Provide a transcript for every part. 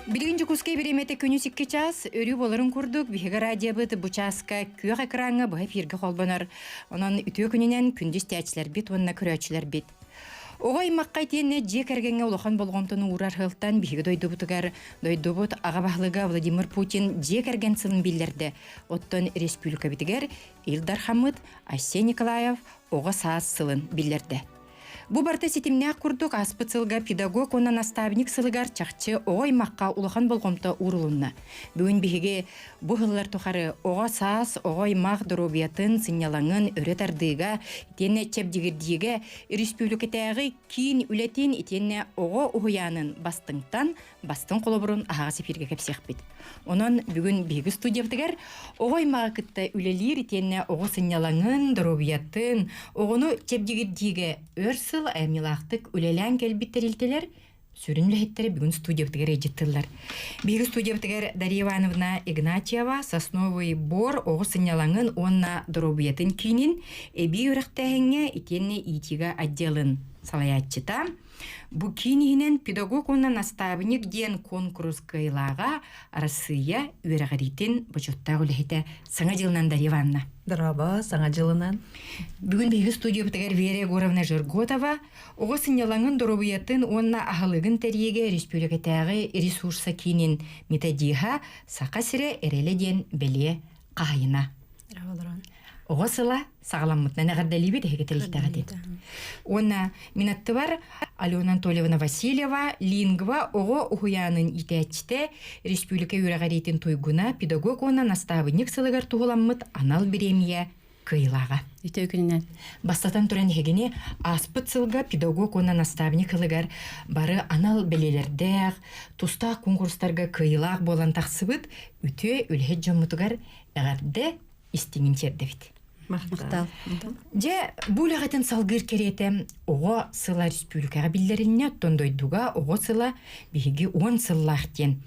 Билигин Дьокуускай бириэмэтэ күнүс 2 чаас, өрүү буоларын курдук, биһиги радиобыт бу чааска күөх экраҥҥа быһа эфиргэ холбонор. Онон үтүө күнүнэн күндү истээччилэрбит уонна көрөөччүлэрбит. Оҕо аймахха итиэннэ дьиэ кэргэҥҥэ улахан болҕомтону уурар сылтан биһиги дойдубутугар дойдубут аҕа баһылыга Владимир Путин дьиэ кэргэн сылын биллэрдэ. Оттон республикабытыгар Ил Дархаммыт Айсен Николаев оҕо саас сылын биллэрдэ. Бу барыта ситимнээх курдук ааспыт сылга педагог уонна наставник сылыгар чахчы оҕо аймахха улахан болҕомто уурулунна. Бүгүн биһиги бу сыллар тухары оҕо саас, оҕо аймах доруобуйатын, сынньалаҥын өрө тардыыга, итиэннэ чэбдигирдиигэ республикатааҕы киин үлэтин итиэннэ оҕо уһуйаанын бастыҥтан бастыҥ холобурун аһаҕас эфиргэ кэпсиэхпит. Онон бүгүн биһиги студиябытыгар оҕо аймаҕы кытта үлэлиир итиэннэ оҕо сынньалаҥын, доруобуйатын, оҕону чэбдигирдиигэ өр сыл айымньылаахтык үлэлээн кэлбит тэрилтэлэр сүрүн үлэһиттэрэ бүгүн студиябытыгар ыалдьыттыыллар. Биһиги студиябытыгар Дарья Ивановна Игнатьева Сосновый бор оҕо сынньалаҥын уонна доруобуйатын киинин эбии үөрэхтээһиҥҥэ итиэннэ иитиигэ отделын салайааччыта, Бу киин иһинэн педагог уонна настаабынньык диэн куонкурус кыайыылааҕа Арассыыйа үөрэҕириитин бочуоттаах үлэһитэ Саҥа дьылынан Дарья Ивановна. Дорообо, Саҥа дьылынан. Бүгүн биһиги студиябытыгар Вера Егоровна Жерготова оҕо сынньалаҥын доруобуйатын уонна аһылыгын тэрийиигэ республикатааҕы ресурса киинин методиһа Саха сирэ эрэлэ диэн бэлиэ хаһайына. Оҕо сыла саҕаламмытынан эҕэрдэлиибит эһиги тэрилтэҕитин. Уонна мин аттыбар Алена Анатольевна Васильева, Лингва оҕо уһуйаанын иитээччитэ, республика үөрэҕириитин туйгуна, педагог уонна настаабынньык сылыгар туһуламмыт анал бириэмийэ кыайыылааҕа. Үтүө күнүнэн. Бастатан туран эһигини ааспыт сылга педагог уонна наставник сылыгар бары анал бэлиэлэрдээх, тустаах куонкурустарга кыайыылаах буолан тахсыбыт үтүө үлэһит дьоммутугар эҕэрдэ истиҥин тиэрдэбит. Махтал. Дьэ, бу үлэҕитин салгыыр кэриэтэ оҕо сыла республикаҕа биллэриннэ, оттон дойдуга оҕо сыла биһиги 10 сыллаах диэн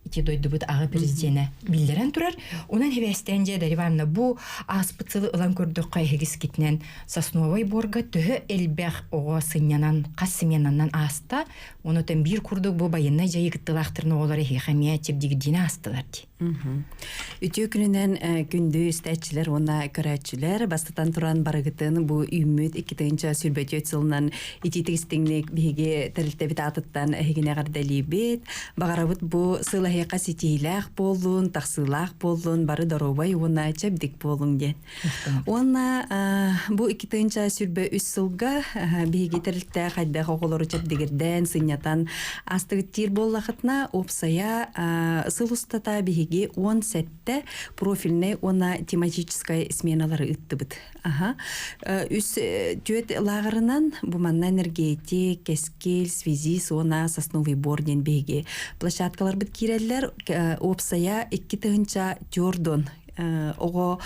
ити дойдубут аҕа президенэ биллэрэн турар. Онон хибээстээн дьэ, Дарья Ивановна, бу ааспыт сылы ылан көрдөххө эһигискитинэн Сосновой Борга төһө элбэх оҕо сынньанан, хас сменанан ааста, онотон биир курдук бу байыннай дьайыы кыттыылаахтарын оҕолоро эһиэхэ эмиэ чэбдигирдиини аастылар дии. Үтүө күнүнэн күндү истээччилэр уонна көрөөччүлэр бастатан туран барыгытын бу үүммүт 2024 сылынан итиитик истиҥник биһиги тэрилтэбит аатыттан эһигини эҕэрдэлиибит. Баҕарабыт бу сыл эһиэхэ ситиһиилээх буоллун, тахсыылаах буоллун, бары доруобай уонна чэбдик буолуҥ диэн. Уонна бу 2023 сылга биһиги тэрилтэ хайдах оҕолору чэбдигирдээн, сынньатан астыгыт диир буоллахытына, уопсайа сыл устата биһиги 17 профильнай уонна тематическай сменалары ыыттыбыт. Аха. Үс түөт лааҕырынан бу манна энергетик, кэскил, связист уонна сосновый бор диэн биһиги площадкаларбыт киирэллэр. Уопсайа 2004 оҕо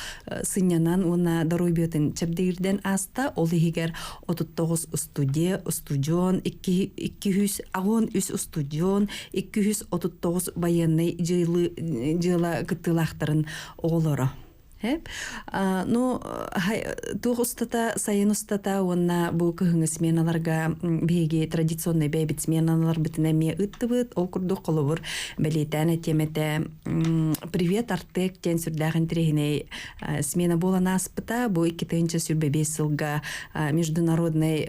сынньанан уонна доруобуйатын чэбдигирдэн ааста. Ол иһигэр 39 устудьуон, устудьуон, 283 устудьуон, 239 байыаннай дьыала кыттыылаахтарын оҕолоро. Ну, туох устата, сайын устата уонна бу кыһыҥҥы сменаларга биһиги традиционный бэйэбит сменаларбытын эмиэ ыыттыбыт. Ол курдук холобур бэлиэтээн этиэм этэ Привет, Артек диэн сүрдээх интэриэһинэй смена буолан ааспыта. Бу 2025 сылга международный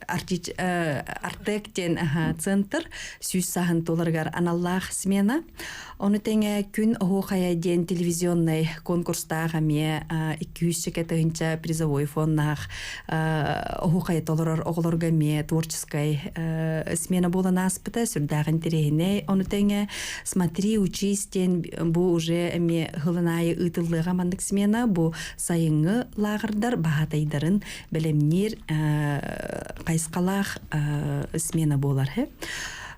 Артек диэн центр сүүс сааһын туоларыгар аналлаах смена. Ону тэҥэ Күн оһуохайа диэн телевизионнай конкурстаах эмиэ 200 тыһыынча призовой фоннаах оһуохайы толорор оҕолорго эмиэ творческай смена буолан ааспыта сүрдээх интэриэһинэй. Ону тэҥэ «Смотри, учись» диэн бу уже эмиэ сылын аайы ыытыллыаҕа маннык смена бу сайыҥҥы лааҕырдар баһаатайдарын бэлэмниир хайысхалаах смена буолар.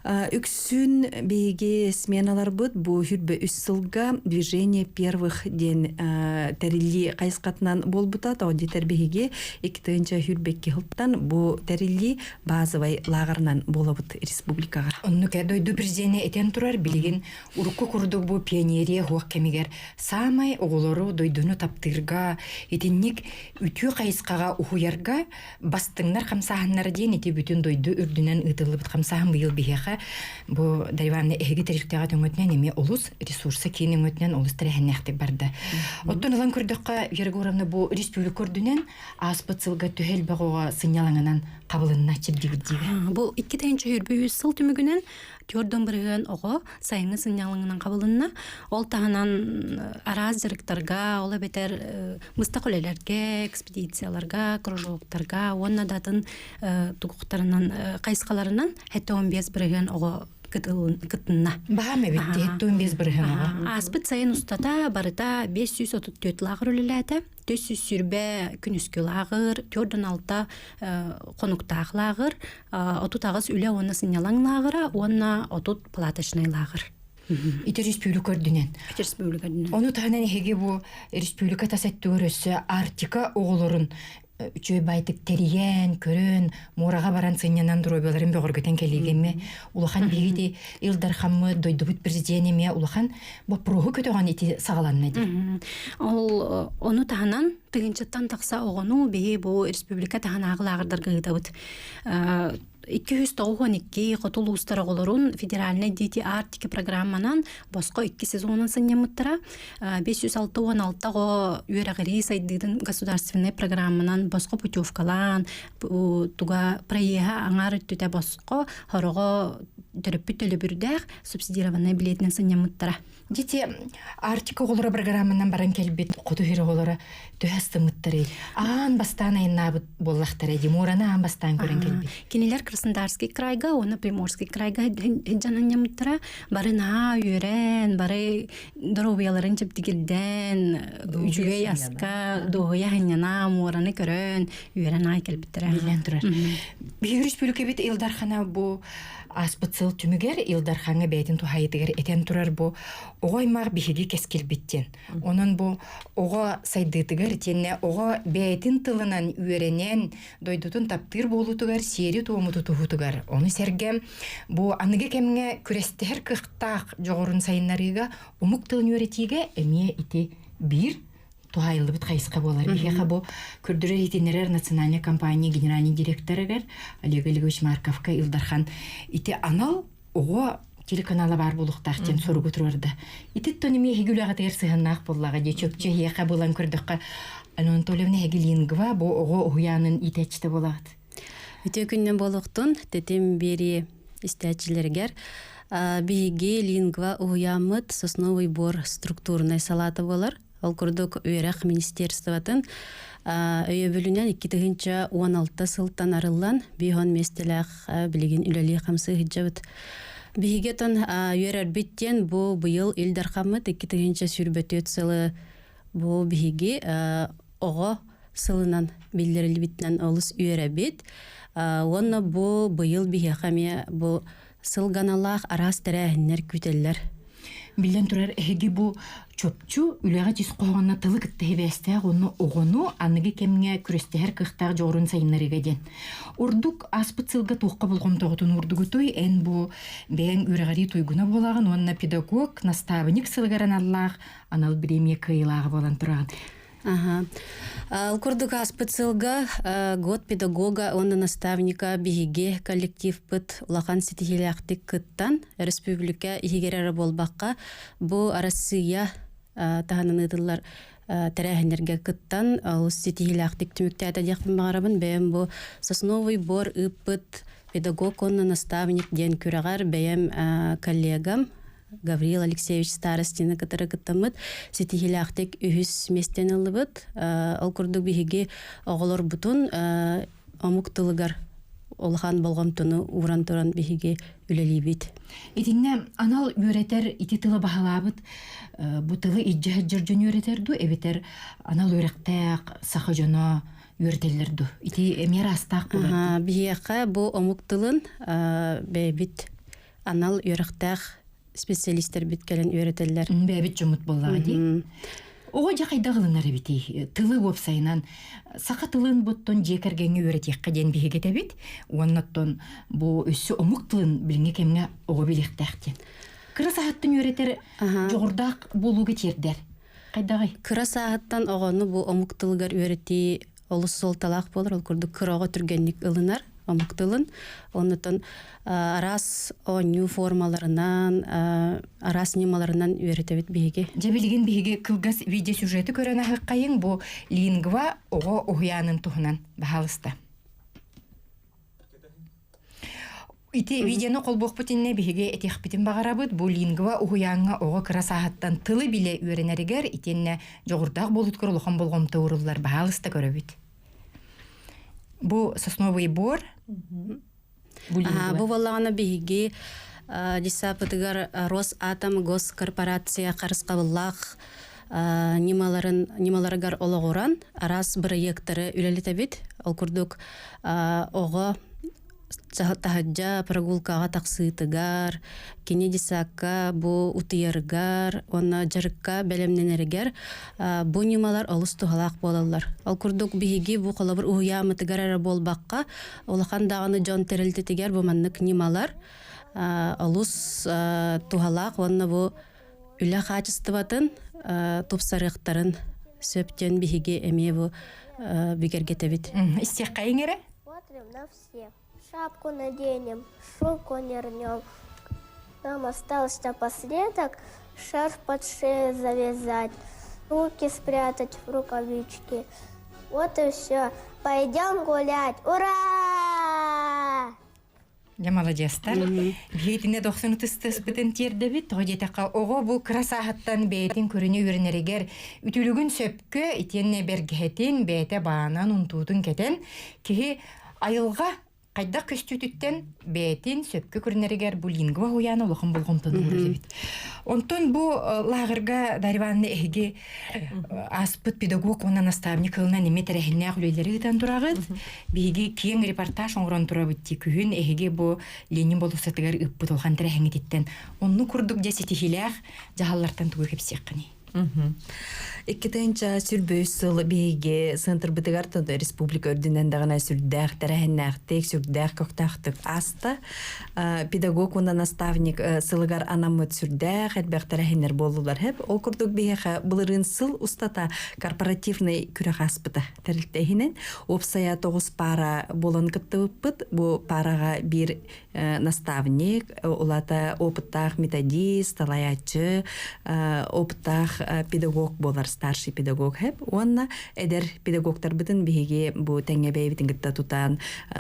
Үксүн биһиги сменаларбыт бу хүрбэ үс сылга движение первых диэн тэриллии хайысхатынан буолбута. Тоҕо диэтэр биһиги 2022 сылтан бу тэриллии базовай лааҕырынан буолабыт республикаҕа. Оннук дойду президенэ этэн турар билигин урукку курдук бу пионерия уһуох кэмигэр саамай оҕолору дойдуну таптыырга итинник үтүө хайысхаҕа уһуйарга Бастыҥнар хамсааһыннара диэн ити бүтүн дойду үрдүнэн ыытыллыбыт хамсааһын быйыл биһиэхэ. биһиэхэ бу Дарья Ивановна эһиги тэрилтэҕэ өҥөтүнэн эмиэ олус ресурса киин өҥөтүнэн олус тэрээһиннээхтик барда. Оттон ылан көрдөххө, Вера Егоровна бу республика үрдүнэн ааспыт сылга төһө элбэх оҕо сынньалаҥынан хабылынна чэбдигирдиигэ? Бу 2023 сыл түмүгүнэн 4 бырыһыан оҕо сайыҥҥы сынньалаҥынан хабылынна. Ол таһынан араас дьарыктарга, ол эбэтэр быстах үлэлэргэ, экспедицияларга, кружоктарга уонна да атын тугуктарынан хайысхаларынан 75% оҕо кытынна. Баһаам эбит, 75% оҕо. Ааспыт сайын устата барыта 534 лааҕыр үлэлээтэ. 420 күнүскү лааҕыр, 46 хонуктаах лааҕыр, 38 үлэ уонна сынньалаҥ лааҕыра уонна 30 палаточнай лааҕыр. Ити республика үрдүнэн. Ити республика үрдүнэн. Ону таһынан эһиги бу республика тас өттүгэр өссө Арктика оҕолорун үчүгэй байтык тэрийэн, көрөн, муораҕа баран сынньанан доруобуйаларын бөҕөргөтөн кэлиигэмме улахан биһиги Ил Дархаммыт, дойдубут президент эмиэ улахан боппуруоһу көтөҕөн ити саҕаланна дии. Ол ону таһынан тыһыынчаттан тахса оҕону биһи бу республика таһынааҕы лааҕырдарга ыытабыт. 292 хоту улуустар оҕолорун федеральнай Дети Арктики программанан босхо икки сезонун сынньаммыттара. 566 оҕо үөрэҕирии сайдыытын государственнай программанан босхо путевкалаан, туга проеһа аҥаар өттүтэ босхо, хороҕо төрөппүт төлөбүрдээх субсидированнай билиэтинэн сынньаммыттара. Дети Арктика оҕолоро программанан баран кэлбит хоту сир оҕолоро төһө астыммыттарый? Аан бастаан айаннаабыт буоллахтара дии, муораны аан бастаан көрөн кэлбит. Кинилэр Краснодарский крайга уонна Приморский крайга дьананньаммыттара. Бары наһаа үөрэн, бары доруобуйаларын чэбдигирдэн, үчүгэй аска дуоһуйа сынньана, муораны көрөн, үөрэн аай кэлбиттэрэ. Биллэн турар. Биһиги республикабыт Ил Дархана бу ааспыт сыл түмүгэр Ил Дархаҥҥа бэйэтин туһаайытыгар этэн турар бу оҕо аймах биһиги кэскилбит диэн. Онон бу оҕо сайдыытыгар итиэннэ оҕо бэйэтин тылынан үөрэнэн дойдутун таптыыр буолуутугар сиэри-туому тутуһуутугар ону сэргэ бу аныгы кэмҥэ күрэстэһэр кыахтаах дьоҕурун сайыннарыыга омук тылын үөрэтиигэ эмиэ ити биир туһаайыллыбыт хайысха буолар. Биһиэхэ бу көрдөрөр иһитиннэрэр национальная компания генеральный директорыгар Олег Олегович Марковка Ил Дархан ити анал оҕо телеканала баар буолуохтаах диэн соругу туруорда. Ититтэн эмиэ эһиги үлэҕитигэр сыһыаннаах буоллаҕа дии чопчу эһиэхэ булан көрдөххө Алена Анатольевна эһиги лингва бу оҕо уһуйаанын иитээччитэ буолаҕыт. Үтүө күннэн буолуохтун тэтим биэрии истээччилэригэр биһиги лингва уһуйааммыт сосновый бор структурнай салаата буолар. Ол курдук үөрэх министерствотын өйөбүлүнэн 2016 сылтан арыллан биһон миэстэлээх билигин үлэлии хамсыы сылдьабыт. Биһиги отон үөрэрбит диэн бу быйыл Ил Дархаммыт 2024 сылы бу биһиги оҕо сылынан биллэриллибитинэн олус үөрэбит. Уонна бу быйыл биһиэхэ эмиэ бу сылганалаах араас тэрээһиннэр күүтэллэр. Биллэн турар, эһиги бу чопчу үлэҕэ тис хоһоонно тылы кытта сибээстээх уонна оҕону аныгы кэмҥэ күрэстэһэр кыахтаах дьоҕурун сайыннарыыга диэн. Ордук ааспыт сылга туохха болҕомтоҕутун уурдугутуй? Эн бу бэйэҥ үөрэҕирии туйгуна буолаҕын уонна педагог, настаабынньык сылыгар аналлаах анал бириэмийэ кыайыылааҕа буолан тураҕын. Аха. Ол курдук ааспыт сылга год педагога уонна наставника биһиги коллективпыт улахан ситиһиилээхтик кыттан республика иһигэр эрэ буолбакка бу Арассыыйа таһынан ыытыллар тэрээһиннэргэ кыттан олус ситиһиилээхтик түмүктээтэ диэхпин баҕарабын. Бэйэм бу Сосновый бор ыыппыт педагог уонна наставник диэн күрэҕэр бэйэм коллегам Гаврил Алексеевич Старостины кытары кыттаммыт ситиһиилээхтик үһүс миэстэни ыллыбыт. Ол курдук биһиги оҕолорбутун омук тылыгар улахан болҕомтону ууран туран биһиги үлэлиибит. Итиннэ анал үөрэтэр ити тылы баһылаабыт бу тылы илдьэ сылдьар дьон үөрэтэр дуу эбэтэр анал үөрэхтээх саха дьоно үөрэтэллэр дуу? Ити эмиэ араастаах буолар. Биһиэхэ бу омук тылын бэйэбит анал үөрэхтээх специалистэрбит кэлэн үөрэтэллэр. Бэйэбит дьоммут буоллаҕа дии. Оҕо дьэ хайдах ылынар эбитий? Тылы уопсайынан саха тылын буттун дьиэ кэргэҥҥэ үөрэтиэххэ диэн биһиги этэбит. Уонна оттон бу өссө омук тылын билиҥҥи кэмҥэ оҕо билиэхтээх диэн. Кыра сааһыттан үөрэтэр дьоҕурдаах буолууга тиэрдэр. Хайдаҕый? Кыра сааһыттан оҕону бу омук тылыгар үөрэтии олус суолталаах буолар. Ол курдук кыра оҕо түргэнник ылынар. омук тылын. Оннутан араас оонньуу формаларынан, араас ньымаларынан үөрэтэбит биһиги. Дьэ билигин биһиги кылгас видеосюжеты көрөн аһыккайыҥ бу лингва оҕо уһуйаанын туһунан баһаалыста. Ити видеону холбуохпут иннэ биһиги этиэхпитин баҕарабыт бу лингва уһуйааҥҥа оҕо кыра сааһыттан тылы билэ үөрэнэригэр итиэннэ дьоҕурдаах буолуутугар улахан болҕомто ууруллар баһаалыста көрөбүт. Бу сосновый бор Бу буоллаҕына биһиги десапытыгар Росатом госкорпорация харысхабыллаах ньымаларын ньымаларыгар олоҕуран араас бырайыактары үлэлэтэбит. Ол курдук оҕо таһырдьа прогулкаҕа тахсыытыгар, кини десакка бу утуйарыгар уонна дьарыкка бэлэмнэнэригэр бу ньымалар олус туһалаах буолаллар. Ол курдук биһиги бу холобур уһуйааммытыгар эрэ буолбакка, улахан даҕаны дьон тэрилтэтигэр бу маннык ньымалар олус туһалаах уонна бу үлэ хаачыстыбатын тупсарыахтарын сөп диэн биһиги эмиэ бу бигэргэтэбит. Истиэххэйиҥ эрэ. Смотрим на всех. Шапку наденем, шубку нырнем. Нам осталось напоследок шарф под шею завязать, руки спрятать в рукавички. Вот и все. Пойдем гулять. Ура! Дьэ маладьыастар. Биһиитинэ дохсун ытыстыспытын тиэрдэбит. Тоҕо диэтэххэ, оҕо бу кыра сааһыттан бэйэтин көрүнэ үөрэнэригэр үтүлүгүн сөпкө итиэннэ бэргэһэтин бэйэтэ баанан унтуутун кэтэн киһи айылҕа хайдах көстүүтүттэн бэйэтин сөпкө көрүнэригэр бу лингва уһуйаана улахан болҕомтону уурар эбит. Онтон бу лааҕырга Дарья Ивановна эһиги ааспыт педагог уонна наставник ылынан эмиэ тэрээһиннээх үлэлэри ыытан тураҕыт. Биһиги киэҥ репортаж оҥорон турабыт дии күһүн эһиги бу Ленин болуоссатыгар ыыппыт улахан тэрээһиҥҥититтэн оннук курдук дьэ ситиһиилээх дьаһаллартан тугу кэпсиэххиний? Иккитинчэ сүрбүүс сыл биһиги центрбытыгар республика үрдүнэн даҕаны сүрдээх тэрээһиннээхтик, сүрдээх көхтөөхтүк ааста. Педагог уонна наставник сылыгар анаммыт сүрдээх элбэх тэрээһиннэр буоллулар. Хеп ол курдук биһиэхэ былырыын сыл устата корпоративный күрэх ааспыта тэрилтэ иһинэн. Уопсайа тоҕус пара буолан кыттыбыппыт. Бу параҕа биир наставник, улата опыттаах методист, салайааччы, опыттаах педагог буолар, старший педагог хэп. Уонна эдэр педагогтарбытын биһиги бу тэҥҥэ бэйэбитин кытта тутан,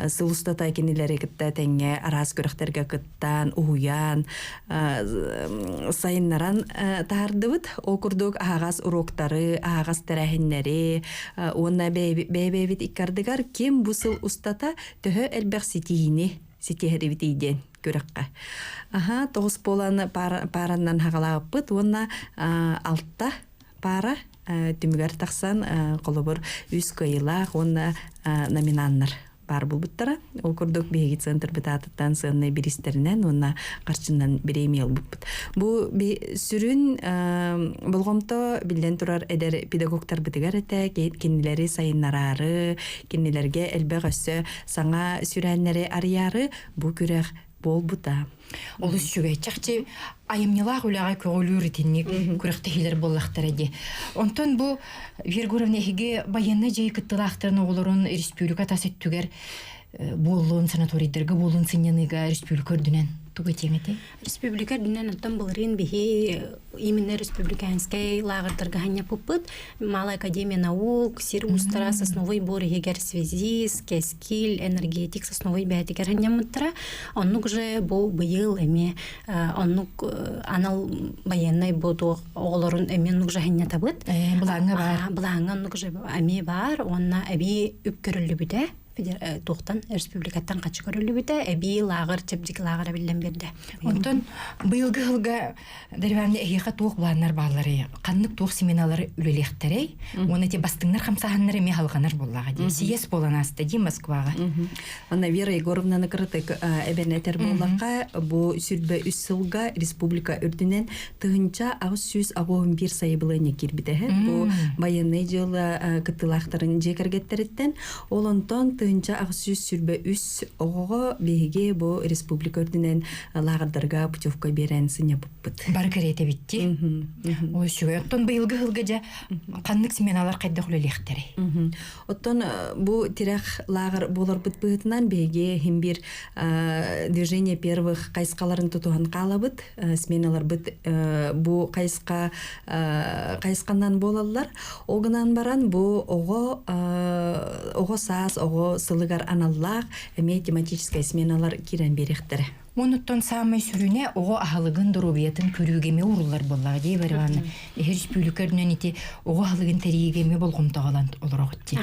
сыл устата кинилэри кытта тэҥҥэ араас күрэхтэргэ кыттан, уһуйаан, сайыннаран таһардыбыт. Ол курдук аһаҕас уроктары, аһаҕас тэрээһиннэри уонна бэйэ-бэйэбит икки ардыгар ким бу сыл устата төһө элбэх ситиһиини ситиһэрибитий диэн күрэххэ. Аха, тоҕус буолан паараннан хаҕалаабыппыт уонна алта паара түмүгэр тахсан холобур үс кыайыылаах уонна номинаннар баар буолбуттара. Ол курдук биһиги центрбыт аатыттан сыаннай бириистэринэн уонна харчынан бириэмийэ ылбыппыт. Бу сүрүн болҕомто биллэн турар эдэр педагогтарбытыгар этэ, кинилэри сайыннараары, кинилэргэ элбэх өссө саҥа сүрээннэри арыйаары бу күрэх буолбута. Олус үчүгэй. Чахчы айымньылаах үлэҕэ көҕүлүүр итинник күрэхтэһиилэр буоллахтара дии. Онтон бу Вера Егоровна эһиги байыаннай дьайыы кыттыылаахтарын оҕолорун республика тас өттүгэр буоллун, санаторийдарга буоллун сынньаныыга республика үрдүнэн тугу этиэҥ этэй? Республика үрдүнэн оттон былырыын биһи именно республиканскай лааҕырдарга ханньаппыппыт. Малая академия наук, сир уустара сосновый бор иһигэр связист, кэскил, энергетик сосновый бээтигэр ханньаммыттара. Оннук же бу быйыл эмиэ оннук анал военный бу туох оҕолорун эмиэ оннук же ханньатабыт. Былааҥҥа баар. Былааҥҥа оннук же эмиэ баар уонна эбии үп көрүллүбүтэ. туохтан республикаттан хаччы көрүллүбүтэ эбии лааҕыр чэбдик лааҕыр эбиллэн биэрдэ онтон быйылгы сылга Дарья эһиэхэ туох планнар баалларый ханнык туох семиналары үлэлиэхтэрэй уонна эти бастыҥнар хамсааһыннар эмиэ халҕанар буоллаҕа дии съезд буолан ааста дии Москваҕа Анна Вера Егоровнаны кыратык эбэн этэр буоллахха бу сүрбэ үс сылга республика үрдүнэн 1881 сайабылыанньа киирбитэ бу военный дьыала кыттыылаахтарын дьиэ кэргэттэриттэн Ол онтон 1823 оҕоҕо биһиги бу республика үрдүнэн лааҕырдарга путевка биэрэн сынньаппыппыт. Бары кэриэтэ битти. Ой, үчүгэй. Оттон быйылгы сылга дьэ ханнык сменалар хайдах үлэлиэхтэрэй? Оттон бу тирэх лааҕыр буоларбыт быһыытынан биһиги иһин биир движение первых хайысхаларын тутуһан хаалабыт. Сменаларбыт бу хайысха хайысханан буолаллар. Ол гынан баран бу оҕо оҕо саас, оҕо сылыгар аналлаах эмиэ тематическай сменалар киирэн биэриэхтэрэ. Онуттан саамай сүрүнэ оҕо аһылыгын доруобуйатын көрүүгэ эмиэ ууруллар буоллаҕа дии Варя Ивановна. Эһи республика үрдүнэн ити оҕо аһылыгын тэрийиигэ эмиэ болҕомтоҕо ылан олороҕут дии.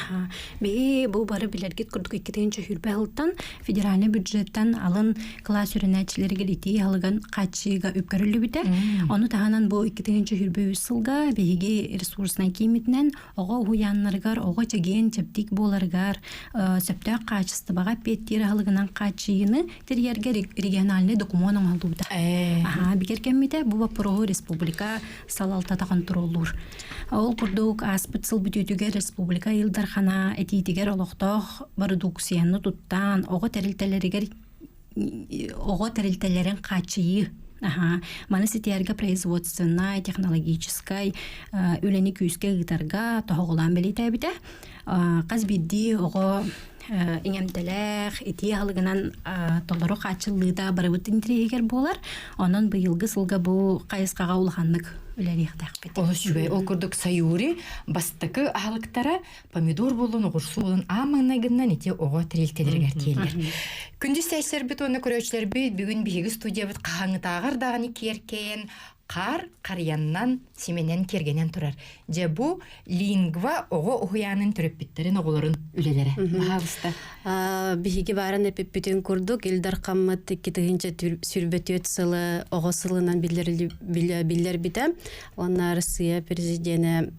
Биһи бу бары билэргит курдук 2020 сылтан федеральный бюджеттан алын кылаас үөрэнээччилэригэр итии аһылыгын хааччыйыыга үп көрүллүбүтэ. Ону таһынан бу 2023 сылга биһиги ресурснай кииммитинэн оҕо уһуйааннарыгар оҕо чэгиэн чэбдик буоларыгар сөптөөх хаачыстыбаҕа эппиэттиир аһылыгынан хааччыйыыны тэрийэргэ региональный докумуон оҥоһуллубута. Аһаа бигэргэммитэ бу боппуруоһу республика салалтата хонтуруоллуур. Ол курдук ааспыт сыл бүтүүтүгэр республика Ил Дархана этиитигэр олохтоох бородууксуйаны туттаан оҕо тэрилтэлэригэр оҕо тэрилтэлэрин хааччыйыы Аха. Маны ситиһэргэ производственнай, технологическай үлэни күүскэ ыытарга тоһоҕолоон бэлиэтээбитэ. Хас биирдии оҕо иҥэмтэлээх, итии аһылыгынан толору хааччыллыыта барыбыт интэриэһигэр буолар. Онон быйылгы сылга бу хайысхаҕа улаханнык үлэлиэхтээхпит. Олус үчүгэй. Ол курдук Саюри бастакы аһылыктара помидор буоллун, оҕурсу буоллун аан маҥнайгыннан ити оҕо тэрилтэлэригэр тиэллэр. Күндү истээччилэрбит уонна көрөөччүлэрбит бүгүн биһиги студиябыт хаһааҥҥытааҕар даҕаны киэркэйэн хаар харыйаннан симэнэн киэргэнэн турар. Дьэ бу лингва оҕо уһуйаанын төрөппүттэрин оҕолорун үлэлэрэ. Баһаалыста. Биһиги баарын эпиппитин курдук Ил Дархаммыт 2024 сылы оҕо сылынан биллэрбитэ. Уонна Россия президенэ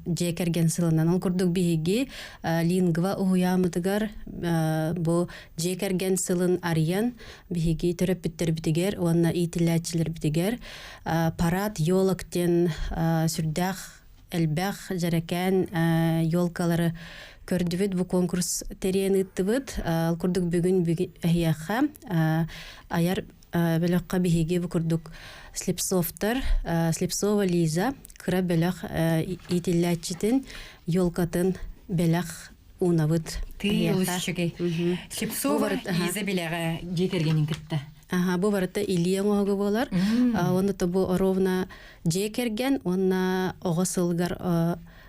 дьиэ кэргэн сылынан. Ол курдук биһиги лингва уһуйаамытыгар бу дьиэ кэргэн сылын арыйан биһиги төрөппүттэрбитигэр уонна иитиллээччилэрбитигэр парад елок диэн сүрдээх элбэх дьэрэкээн елкалары көрдүбүт бу конкурс тэрийэн ыыттыбыт. Ол курдук бүгүн эһиэхэ айар бөлөххө биһиги бу курдук Слепцовтар, Слепцова Лиза кыра бөлөх иитиллээччитин елкатын бэлэх уунабыт. Тыы олус үчүгэй. Слепцова Лиза билэҕэ дьиэ кэргэнин кытта. Аха, бу барыта илии оҥоһуга буолар. Уонна то бу ровно дьиэ кэргэн уонна оҕо сылыгар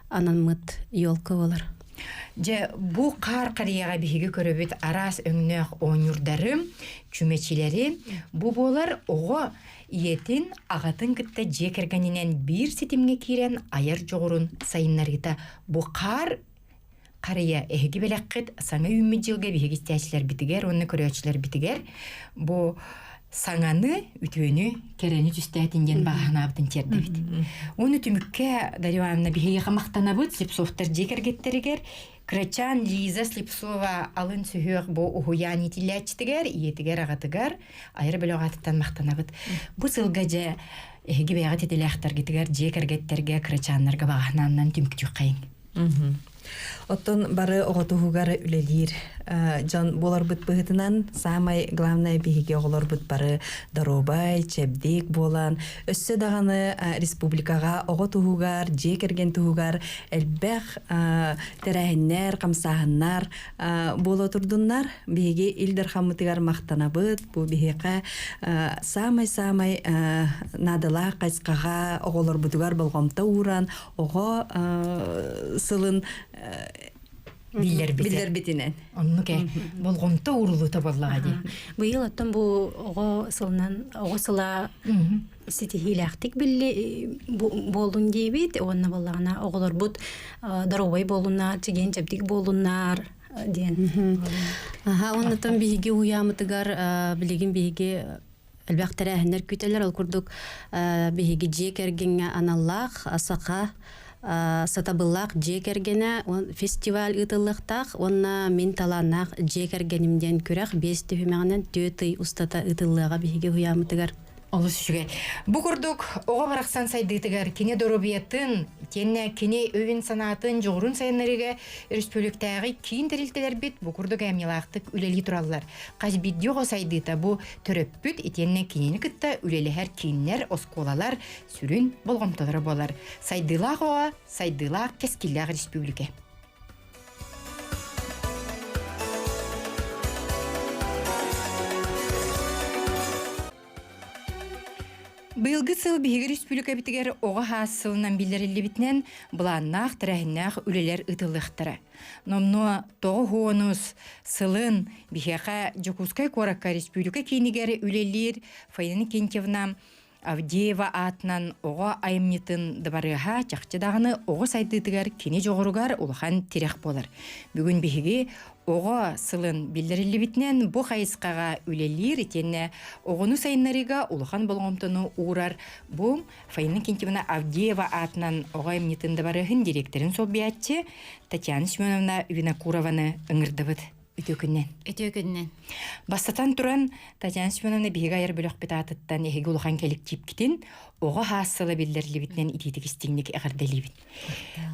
анаммыт елка буолар. Дьэ, бу хаар харыйаҕа биһиги көрөбүт араас өҥнөөх оонньуурдары, чүмэчилэри. Бу буолар оҕо ийэтин, аҕатын кытта дьиэ кэргэнинэн биир ситимҥэ киирэн айар дьоҕурун сайыннарыыта. Бу хаар харыйа эһиги бэлэххит саҥа үүммүт дьылга биһиги истээччилэрбитигэр уонна көрөөччүлэрбитигэр бу саҥаны, үтүөнү, кэрэни түстээтин диэн баҕа санаабытын тиэрдэбит. Уонна түмүккэ Дарья Ивановна биһиэхэ махтанабыт Слепцовтар дьиэ кэргэттэригэр Кырачаан Лиза Слепцова алын сүһүөх бу уһуйаан иитиллээччитигэр, ийэтигэр, аҕатыгар айар бөлөх аатыттан махтанабыт. Бу сылга дьэ эһиги бэйэҕит идэлээхтэргитигэр, дьиэ кэргэттэргэ, кырачааннарга баҕа санааннан түмүктүүххэйиҥ. Оттон бары оҕо туһугар үлэлиир дьон буоларбыт быһыытынан саамай главное биһиги оҕолорбут бары доруобай, чэбдик буолан өссө даҕаны республикаҕа оҕо туһугар, дьиэ кэргэн туһугар элбэх тэрээһиннэр, хамсааһыннар буола турдуннар. Биһиги Ил Дархаммытыгар махтанабыт. Бу биһиэхэ саамай-саамай наадалаах хайысхаҕа оҕолорбутугар болҕомто ууран оҕо сылын биллэрбитинэн. Оннук ээ. Болҕомто уурулуута буоллаҕа дии. Быйыл оттон бу оҕо сылынан оҕо сыла ситиһиилээхтик билли буоллун диэбит уонна буоллаҕына оҕолорбут доруобай буоллуннар, чэгиэн чэбдик буоллуннар диэн. Аха, оннотон биһиги уһуйаамытыгар билигин биһиги элбэх тэрээһиннэр күүтэллэр. Ол курдук биһиги дьиэ кэргэҥҥэ аналлаах саха сатабыллаах дьиэ кэргэнэ фестиваль ыытыллыахтаах уонна мин талааннаах дьиэ кэргэним диэн күрэх биэс түһүмэҕинэн түөрт ый устата ыытыллыаҕа биһиги уһуйааммытыгар. Олус үчүгэй. Бу курдук оҕо барахсан сайдыытыгар кини доруобуйатын, итиэннэ кини өйүн-санаатын, дьоҕурун сайыннарыыга өрөспүүбүлүктээҕи киин тэрилтэлэрбит бу курдук айымньылаахтык үлэлии тураллар. Хас биирдии оҕо сайдыыта бу төрөппүт итиэннэ кинини кытта үлэлэһэр кииннэр, оскуолалар сүрүн болҕомтолоро буолар. Сайдыылаах оҕо, сайдыылаах кэскиллээх республика. Быйылгы сыл биһиги республикабытыгар оҕо хаас сылынан биллэриллибитинэн былааннаах тэрээһиннээх үлэлэр ыытыллыахтара. Номнуо тоҕус сылын биһиэхэ Дьокуускай куоракка республика киинигэр үлэлиир Фаина Кентьевна Авдеева аатынан оҕо айымньытын дыбарыаһа чахчы даҕаны оҕо сайдыытыгар кини дьоҕуругар улахан тирэх буолар. Бүгүн биһиги оҕо сылын биллэриллибитинэн бу хайысхаҕа үлэлиир итиэннэ оҕону сайыннарыыга улахан болҕомтону уурар бу Фаина Кентьевна Авдеева аатынан оҕо айымньытын дыбарыаһын дириэктэрин солбуйааччы Татьяна Семеновна Винокурованы ыҥырдыбыт. Үтүө күннэн. Үтүө күннэн. Бастатан туран, Татьяна Семеновна биһиги айар бөлөхпүт аатыттан эһиги улахан кэлэктиипкитин оҕо хаас сыла биллэриллибитинэн итиитик истиҥник эҕэрдэлиибит.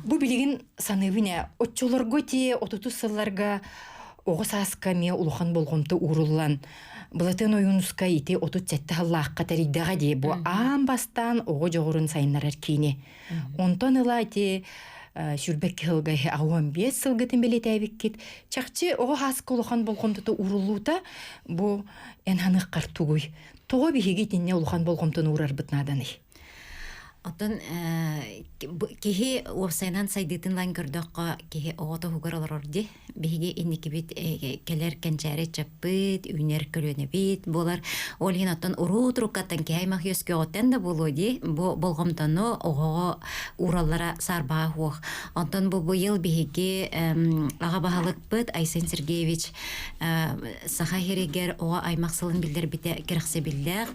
Бу билигин саныыбын ээ, оччолорго ти отутус сылларга оҕо сааска эмиэ улахан болҕомто ууруллан, Былатыан Ойуунускай ити 37 сыллаахха тэрийдэҕэ дии, бу аан бастаан оҕо дьоҕурун сайыннарар киини. Онтон ыла ити сүүрбэкки сылга 85 сылгытын бэлиэтээбиккит. Чахчы оҕо хааска улахан болҕомтото ууруллуута бу эн ханыаххар тугуй? Тоҕо биһиги итиннэ улахан болҕомтону уурарбыт нааданый? Оттон киһи уопсайынан сайдыытын ылан көрдөххө, киһи оҕо туһугар олорор дии. Биһиги инникибит кэлэр кэнчээри ыччаппыт, үүнэр көлүөнэбит буолар. Ол иһин оттон уруу туруккаттан киһи аймах үөскүөҕүттэн да буолуо дии. Бу болҕомтону оҕоҕо уураллара саарбаҕа суох. Онтон бу быйыл биһиги аҕа баһылыкпыт Айсен Сергеевич Саха сиригэр оҕо аймах сылын биллэрбитэ кэрэхсэбиллээх.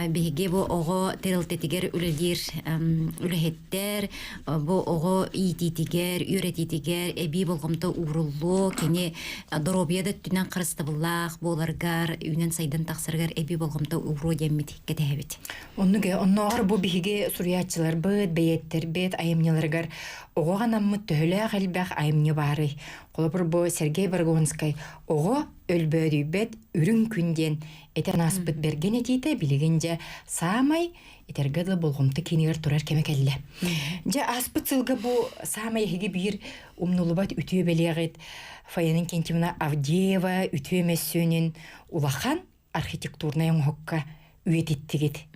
Биһиги бу оҕо тэрилтэтигэр үлэлиир үлэһиттэр бу оҕо иитиитигэр, үөрэтиитигэр эбии болҕомто ууруллуо, кини доруобуйа да өттүнэн харыстабыллаах буоларгар, үүнэн-сайдан тахсарыгар эбии болҕомто ууруо диэммит кэтэһэбит. Оннук оннооҕор бу биһиги суруйааччыларбыт, бэйиэттэрбит айымньыларыгар оҕо анаммыт төһөлөөх элбэх айымньы баарый? Холобур, бу Сергей Баргонскай оҕо өлбөөдүйбэт үрүҥ күн диэн этэн ааспыт бэргэн этиитэ билигин дьэ саамай этэргэ дылы болҕомто киинигэр турар кэмэ кэллэ. Дьэ ааспыт сылга бу саамай эһиги биир умнулубат үтүө бэлиэҕит Фаина Иннокентьевна Авдеева үтүө мөссүөнүн улахан архитектурнай оҥоһукка үйэтиттигит.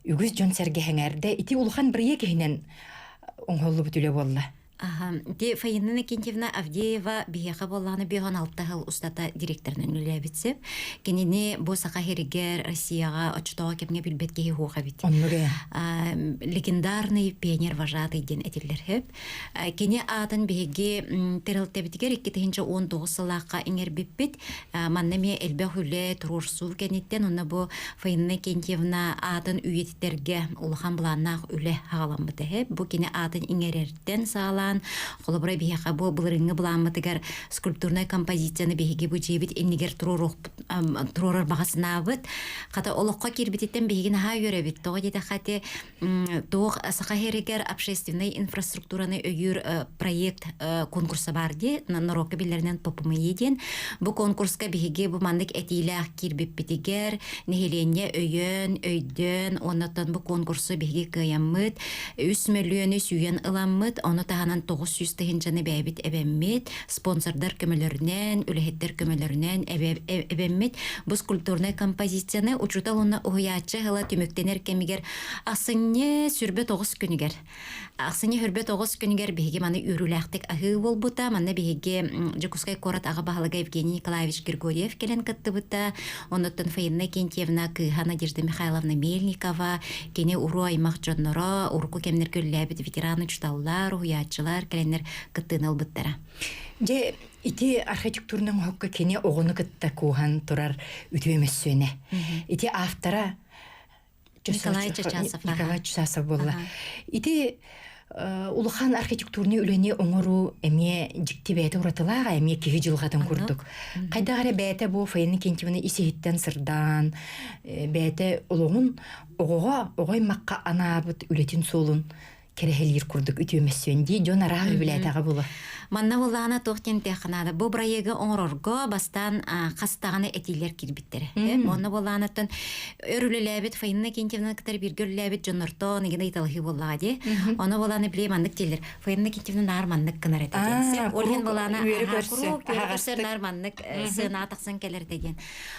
Үгүс дьон сэргэһэҥээрдэ ити улахан бырайыак иһинэн оҥоһуллубут үлэ буолла. Аха, ити Фаина Иннокентьевна Авдеева биһиэхэ буоллаҕына 56 сыл устата директорынан үлэлээбит сөп. Кинини бу Саха сиригэр, Россияҕа оччотооҕу кэмҥэ билбэт киһи суох эбит. Оннук ээ. Легендарный пионер-вожатый диэн этиллэр сөп. Кини аатын биһиги тэрилтэбитигэр 2019 сыллаахха иҥэрбиппит. Манна эмиэ элбэх үлэ, туруорсуу кэнниттэн онно бу Фаина Кентьевна аатын үйэтитэргэ улахан былааннаах үлэ аҕаламмыта. Бу кини аатын иҥэрэртэн саҕалаан, холобура биһиэхэ бу былырыыҥҥы былааммытыгар скульптурнай композицияны биһиги бу дьиэбит иннигэр туруорар баҕа санаабыт. Хата олоххо киирбититтэн биһиги наһаа үөрэбит. Тоҕо диэтэххэ ити туох Саха сиригэр общественнай инфраструктураны өйүүр проект конкурса баар дии норуокка биллэринэн ППМИ диэн бу конкурска биһиги бу маннык этиилээх киирбиппитигэр нэһилиэнньэ өйөөн өйдөөн уоннаттан бу конкурсу биһиги кыайаммыт үс мөлүйүөнү сүүйэн ыламмыт ону таһынан 900 тыһыынчаны бэйэбит эбэммит спонсордар көмөлөрүнэн үлэһиттэр көмөлөрүнэн эбэммит бу скульптурнай композицияны учуутал уонна уһуйааччы ыла түмүктэнэр кэмигэр ахсынньы 29 күнүгэр ахсынньы 29 күнүгэр биһиги маны үөрүүлээхтик аһыы буолбута манна биһиги Дьокуускай куорат аҕа баһылыга Евгений Николаевич Григорьев кэлэн кыттыбыта оннуттан Фаина Кентьевна кыыһа Надежда Михайловна Мельникова кини уруу аймах дьонноро урукку кэмнэргэ үлэлээбит ветеран учууталлар уһуйааччылар кэлэннэр кыттыыны ылбыттара Дьэ, ити архитектурнай оҥоһукка кини оҕону кытта кууһан турар үтүө мөссүөнэ. Ити автора Николай Чачасов. Николай Чачасов буолла. Ити Улахан архитектурный үлэни оҥоруу эмиэ дьикти бэйэтэ уратылаах, эмиэ киһи дьылҕатын курдук. Хайдах эрэ бэйэтэ бу Фаина Кентьевна ис-иһиттэн сырдаан, бэйэтэ олоҕун оҕоҕо, оҕо аймахха анаабыт үлэтин суолун кэрэһэлиир курдук үтүө мөссүөн дии дьон арааһы үбүлээтэҕэ була. Манна буллаҕына туох диэн наада бу бырайыагы оҥорорго бастаан хас даҕаны этиилэр киирбиттэрэ. Онно буоллаҕынаттан өр үлэлээбит Фаина Кентьевна кытары бииргэ үлэлээбит дьоннортон игин ыйыталаһыы буоллаҕа дии. Ону буолааны били маннык дииллэр. Фаина Кентьевна наар маннык гынар этэ диэн. Ол иһин буолаана куруук үөрэ көрсөр наар маннык сыанаҕа тахсан кэлэр этэ диэн.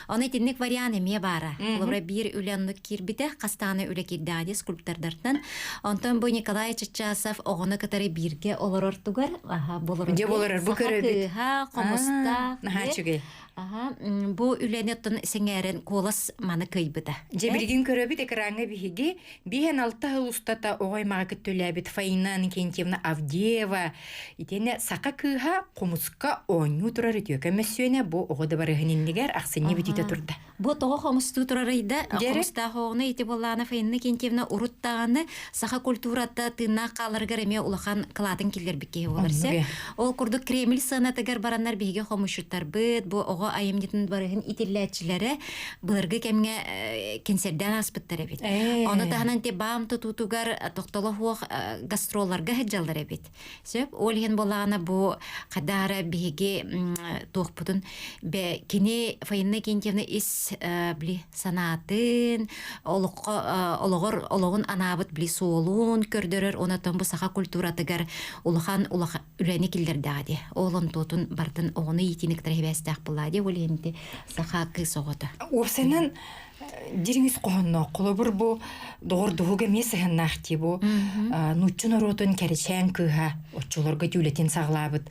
Ону итинник вариант эмиэ баара. Холобура биир үлэ оннук киирбитэ, хастааны үлэ киирдэҕэ дии скульптордартан. Онтон бу Николай Чиччасов оҕону кытары бииргэ олорортугар, аха, болорор. Дьэ болорор бу көрөбүт. Кыыһа, хомустаах. Наһаа үчүгэй. Аха, бу үлэни оттон сэҥээрэн куолас маны кыйбыта. Дьэ билигин көрөбүт экраҥҥа биһиги биһэн алта сыл устата оҕо аймаҕа кытта үлээбит Фаина Иннокентьевна Авдеева итиэннэ саха кыыһа хомуска оонньуу турар үтүөкэн мөссүөнэ бу оҕо дыбарыһын иннигэр ахсынньы бүтүүтэ турда. Бу тоҕо хомустуу турарый да хомустаах оҕону ити буоллаҕына Фаина Иннокентьевна урут даҕаны саха культурата тыыннаах хааларыгар эмиэ улахан кылаатын киллэрбит киһи буолар сэ. Ол курдук Кремль сыанатыгар бараннар биһиги хомусчуттарбыт бу оҕо айымньытын барыһын итиллээччилэрэ былыргы кэмҥэ кэнсэрдээн ааспыттар эбит. Ону таһынан ти баам тутуутугар тохтоло суох гастролларга сылдьаллар эбит. Сөп. Ол иһин буоллаҕына бу хадаара биһиги туохпутун бе кини Фаина Кентьевна ис били санаатын олоххо олоҕор олоҕун анаабыт били суолун көрдөрөр онотон бу саха культуратыгар улахан улахан үлэни киллэрдэҕэ дии. Ол онтуотун бартын оҕону иитиини кытары сибээстээх буоллаа дии ол иһин саха кыыс оҕото. Уопсайынан дириҥ ис хоһоонноох холобур бу доҕордоһууга эмиэ сыһыаннаах дии бу нуучча норуотун кэрэчээн кыыһа оччолорго үлэтин саҕалаабыт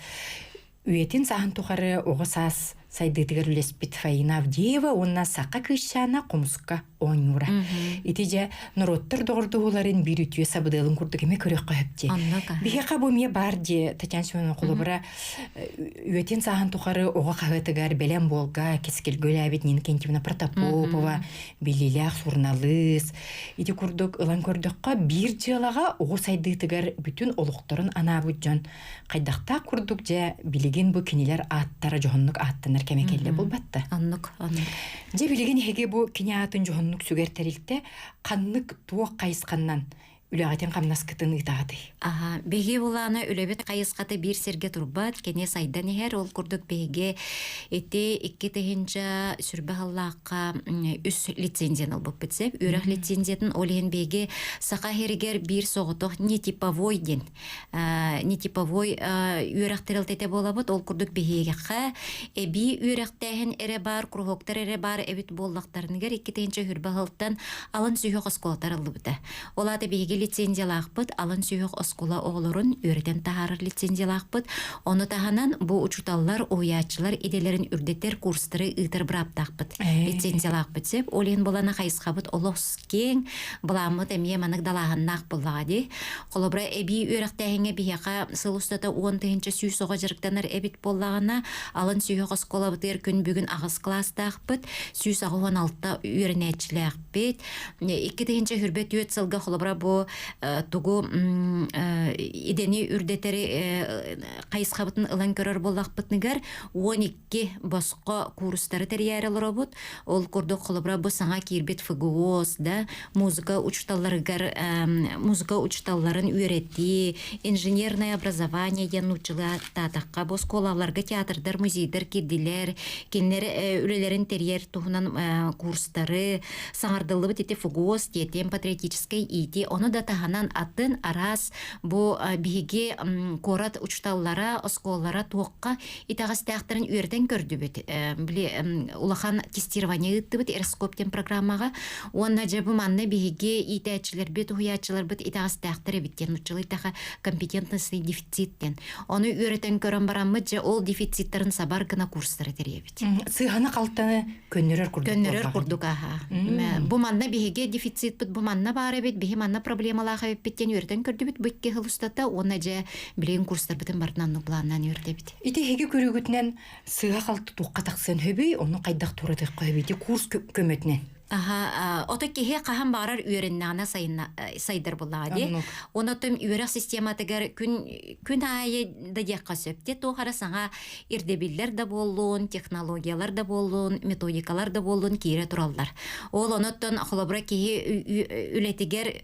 үйэтин сааһын тухары оҕо саас сайдыытыгар үлэспит Фаина Авдеева уонна саха кыысчаана хомуска оонньуура. Ити дьэ норуоттар доҕордоһууларын биир үтүө сабыдыалын курдук эмиэ көрүөххэ сөп дии. Биһиэхэ бу эмиэ баар дии Татьяна Семеновна холобура үйэтин сааһын тухары оҕо хаһыатыгар бэлэм буолга кэскилгэ үлээбит Нина Кентьевна Протопопова биллиилээх суруналыыс ити курдук ылан көрдөххө биир дьыалаҕа оҕо сайдыытыгар бүтүн олохторун анаабыт дьон хайдахтаах курдук дьэ билигин бу кинилэр ааттара дьоһуннук ааттанар кэмэ кэллэ буолбатта. Оннук, оннук. Дьэ билигин эһиги бу кини аатын дьоһуннук сүгэр тэрилтэ ханнык туох хайысханнан үлэҕитин хамнаскытын ыытаҕытый? Аха, биһиги булаана үлэбит хайысхата биир сиргэ турбат, кини сайдан иһэр. Ол курдук биһиги ити 2 тыһыынча сүрбэ сыллаахха үс лицензияны ылбыппыт сөп. Үөрэх лицензиятын ол иһин биһиги Саха сиригэр биир соҕотох нетиповой диэн нетиповой үөрэх тэрилтэтэ буолабыт. Ол курдук биһиэхэ эбии үөрэхтээһин эрэ баар, круһоктар эрэ баар эбит буоллахтарыныгар 2 тыһыынча сылтан алын сүһүөх оскуолатар ыллыбыта. Ол аата биһиги лицензиялаахпыт, алын сүһүөх оскуола оҕолорун үөрэтэн таһаарар лицензиялаахпыт. Ону таһынан бу учууталлар, уһуйааччылар идэлэрин үрдэтэр курстары ыытар бырааптаахпыт. Лицензиялаахпыт сөп. Ол иһин буолана хайысхабыт олус киэҥ, былааммыт эмиэ манык далааһыннаах буоллаҕа дии. Холобура, эбии үөрэхтээһиҥҥэ биһиэхэ сыл устата 10 100 оҕо дьарыктанар эбит буоллаҕына, алын сүһүөх оскуолабытыгар күн бүгүн аҕыс кылаастаахпыт, 186 үөрэнээччилээхпит. 2024 сылга холобура бу тугу идэни үрдэтэри хайысхабытын ылан көрөр буоллахпытыныгар 12 босхо курстары тэрийээри олоробут. Ол курдук холобура бу саҥа киирбит ФГОС да музыка учууталларыгар музыка учууталларын үөрэтии, инженерное образование диэн нууччалыы таатахха бу оскуолаларга театрдар, музейдар киирдилэр, кинилэр үлэлэрин тэрийэр туһунан курстары саҥардыллыбыт ити ФГОС диэтиэн патриотическай иитии ону да таһынан атын араас бу биһиги куорат учууталлара, оскуолалара туохха итэҕэстээхтэрин үөрэтэн көрдүбүт. Били улахан тестирование ыыттыбыт Эроскоп диэн программаҕа. Уонна дьэ бу манна биһиги иитээччилэрбит, уһуйааччыларбыт итэҕэстээхтэр эбит диэн нууччалыы таха компетентностный дефицит диэн. Ону үөрэтэн көрөн бараммыт дьэ ол дефициттарын сабар гына курстары тэрийэбит. Сыыһаны халтаны көннөрөр курдук Көннөрөр курдук аха. Бу манна биһиги дефицитпит бу манна баар эбит, биһи манна проблемалаах эбиппит диэн үөрэтэн көрдүбүт бу 2 сыл устата уонна дьэ билигин курстарбытын барытын оннук планнаан үөрдэбит. Ити эһиги көрүүгүтүнэн сыыһа-халты туохха тахсыан сөбүй, ону хайдах туоратыахха сөбүй? Ити курс көмөтүнэн. Аха, ото киһи хаһан баҕарар үөрэннэҕинэ сайдар буоллаҕа дии. Онотум үөрэх систематыгар күн күн аайы да диэххэ сөп. Те туох эрэ саҥа ирдэбиллэр да буоллун, технологиялар да буоллун, методикалар да буоллун киирэ тураллар. Ол онуттан холобура киһи үлэтигэр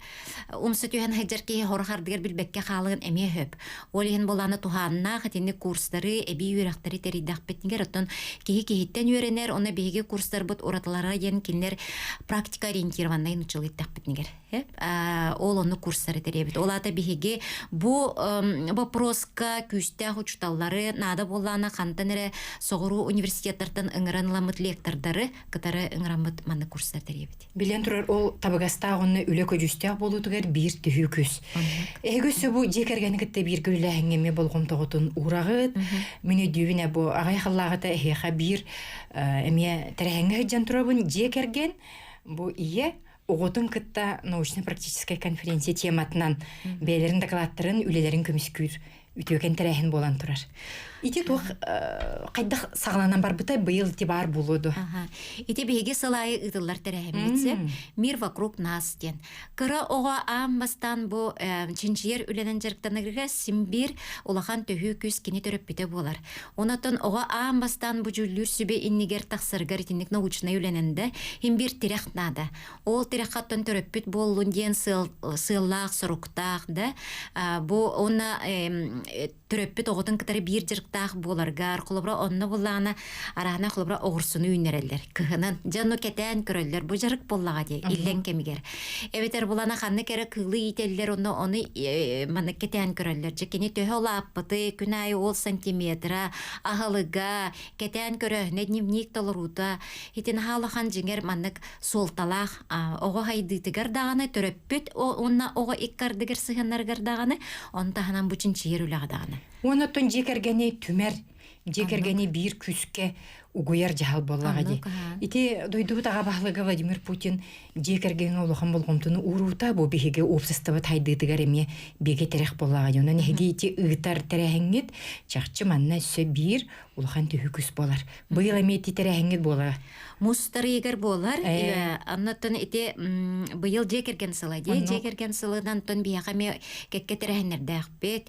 умса түһэн сылдьар киһи хорох ардыгар билбэккэ хаалыан эмиэ сөп. Ол иһин буолаана туһааннаах итинник курстары, эбии үөрэхтэри тэрийдэхпитигэр оттон киһи киһиттэн үөрэнэр, онно биһиги курстарбыт уратылара диэн кинилэр практика ориентированнай нуччалыы эттэхпитинигэр. Ол онну курстары тэрийэбит. Ол аата биһиги бу вопроска күүстээх учууталлары наада буоллаана хантан эрэ соҕуруу университеттартан ыҥыран ыламмыт лектордары кытары ыҥыраммыт маннык курстар тэрийэбит. Билэн турар ол табыгастаах уонна үлэ көдьүүстээх буолуутугар биир төһүү күүс. Эһиги өссө бу дьиэ кэргэни кытта бииргэ үлэлээһиҥҥэ эмиэ болҕомтоҕутун уураҕыт. Мин өйдүүбүн бу аҕай халлааҕыта эһиэхэ биир эмиэ тэрээһиҥҥэ сылдьан турабын. Дьиэ кэргэн бу ийэ оҕотун кытта научно-практическай конференция тематынан бэйэлэрин докладтарын, үлэлэрин көмүскүүр үтүөкэн тэрээһин буолан турар. Ити туох хайдах саҕаланан барбыта быйыл ити баар буолуо дуо? Ити биһиги сыл аайы ыытыллар тэрээһиммит сөп. Мир вокруг нас диэн. Кыра оҕо аан бастаан бу чинчийэр үлэнэн дьарыктанарыгар син биир улахан төһүү күүс кини төрөппүтэ буолар. Онотон оҕо аан бастаан бу дьүүллүүр сүбэ иннигэр тахсарыгар итинник научнай үлэнэн да син биир тирэх наада. Ол тирэххэ оттон төрөппүт буоллун диэн сыаллаах, соруктаах да бу уонна төрөппүт оҕотун кытары биир дьарыктаах буоларгар, холобура онно буллаҕына араана холобура оҕурсуну үүннэрэллэр кыһынын. Дьэ ону кэтээн көрөллөр. Бу дьарык буоллаҕа дии иллэҥ кэмигэр. Эбэтэр булана ханнык эрэ кыылы иитэллэр онно ону маннык кэтээн көрөллөр. Дьэ кини төһө улааппыты, күн аайы ол сантиметра, аһылыга, кэтээн көрөөһүнэ, дневник толоруута итин улахан дьиҥэр маннык суолталаах оҕо хайдыытыгар даҕаны төрөппүт уонна оҕо икки ардыгар сыһыаннарыгар даҕаны он таһынан бу чинчийэр үлэҕэ даҕаны. Уонна оттон дьиэ кэргэни түмэр, дьиэ кэргэни биир күүскэ угуйар дьаһал буоллаҕа дии. Ити дойдубут аҕа баһылыга Владимир Путин дьиэ кэргэҥҥэ улахан болҕомтону уурута бу биһиги уопсастыбат хайдыытыгар эмиэ бигэ тирэх буоллаҕа дии. Онон эһиги ити ыытар тэрээһиҥҥит чахчы манна өссө биир улахан төһүү күүс буолар. Быйыл эмиэ ити тэрээһиҥҥит буолара. Мустарыйыгар буолар. Оннуттан ити быйыл дьиэ кэргэн сыла дии. Дьиэ кэргэн сылынан тон биһиэхэ эмиэ кэккэ тэрээһиннэрдээхпит.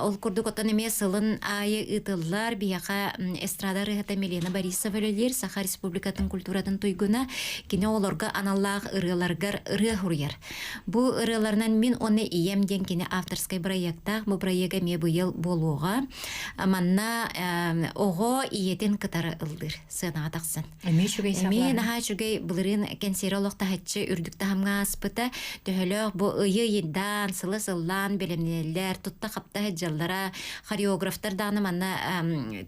Ол курдук оттон эмиэ сылын аайы ыытыллар. Биһиэхэ эстрада ырыаһыта Милена Борисова үлэлиир. Саха Республикатын культуратын туйгуна. Кини оҕолорго аналлаах ырыаларгар ырыа суруйар. Бу ырыаларынан мин уонна ийэм диэн кини авторскай проектаах. Бу проект эмиэ быйыл буолуоҕа. Манна оҕо ийэтин кытары ыллыыр сыанаҕа тахсан. Эмиэ үчүгэй Эмиэ наһаа үчүгэй былырыын кэнсиэрэ олох таһыччы үрдүк таһымҥа ааспыта. Төһөлөөх бу ыйы ыйдаан, сылы сыллаан бэлэмнэнэллэр, тутта-хапта сылдьаллара, хореографтар даҕаны манна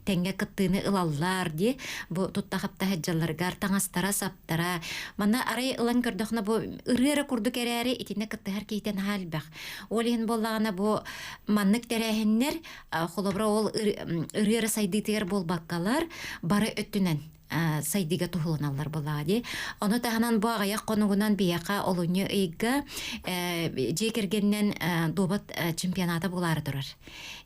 тэҥҥэ кыттыыны ылаллар дии. Бу тутта-хапта сылдьалларыгар таҥастара-саптара. Манна арай ылан көрдөххүнэ бу ырыа эрэ курдук эрээри итиннэ кыттыһар киһитэ наһаа элбэх. Ол иһин буоллаҕына бу маннык тэрээһиннэр холобура ол ырыа эрэ сайдыытыгар буолбаккалар бары өттүнэн сайдыыга туһуланаллар буоллаҕа дии. Ону таһынан бу аҕыйах хонугунан биһиэхэ олунньу ыйга дьиэ кэргэнинэн дуобат чемпионата буолаары турар.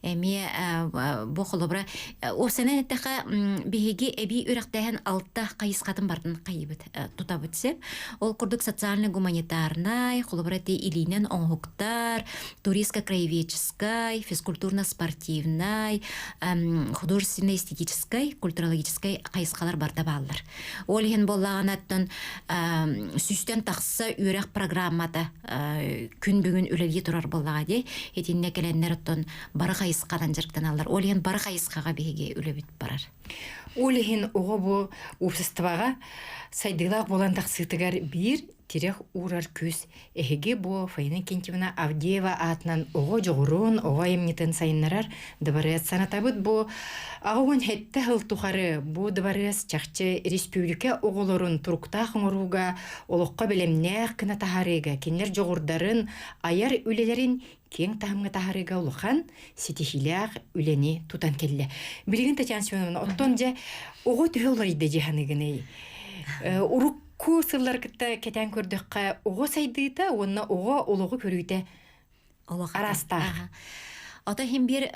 Эмиэ бу холобура уопсайынан эттэххэ биһиги эбии үрэхтээһин алта хайысхатын бартын хайыбыт тутабыт сеп. Ол курдук социально-гуманитарнай, холобура ти илиинэн оҥоһуктар, туристско-краеведческай, физкультурно-спортивнай, художественно-эстетическай, культурологическай хайысхалар барда бааллар. Ол иһин буоллаҕына сүүстэн тахса үөрэх программата күн бүгүн үлэлии турар буоллаҕа дии. Итиннэ кэлэннэр оттон бары хайысханан дьарыктаналлар. Ол иһин бары хайысхаҕа биһиги үлэбит барар. Ол иһин оҕо бу уопсастыбаҕа сайдыылаах буолан тахсыытыгар биир тирэх уурар күүс эһиги бу Фаина Иннокентьевна Авдеева аатынан оҕо дьоҕурун, оҕо айымньытын сайыннарар дыбарыас санатабыт бу 87 сыл тухары бу дыбарыас чахчы республика оҕолорун туруктаах оҥорууга, олоххо бэлэмнээх гына таһаарыыга, кинилэр дьоҕурдарын, айар үлэлэрин киэҥ таһымҥа таһаарыыга улахан ситиһиилээх үлэни тутан кэллэ. Билигин Татьяна Семеновна, оттон дьэ оҕо төһө уларыйда дии саныыгыный? Урукку сылларгытта кэтээн көрдөххө, оҕо сайдыыта уонна оҕо олоҕу көрүүтэ араастаах. Ото хим биир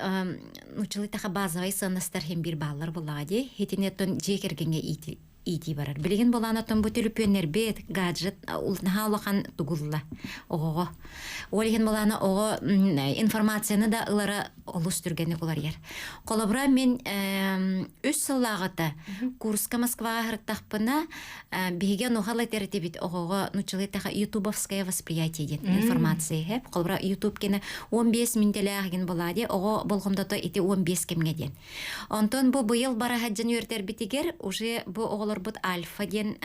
нууччалыы таха базовай сыаннастар хим биир бааллар буоллаҕа дии. Итини оттон дьиэ кэргэҥҥэ иити. иитии барар. Билигин буолаан оттон бу төлөпүөннэрбит, гаджет наһаа улахан тугулла оҕоҕо. Ол иһин буолаана оҕо информацияны да ылара олус түргэнник уларыйар. Холобура, мин үс сыллааҕыта курска Москваҕа сырыттахпына, биһиги онуоха этэритибит оҕоҕо нуччалыы таха ютубовское восприятие диэн информация хэп. Холобура, ютуб кene 15 минутэлээх гин буолаа дии, оҕо болҕомтото ити 15 кэмҥэ диэн. Онтон бу быйыл бара сылдьан үөрдэрбитигэр уже бу оҕолорбут альфа диэн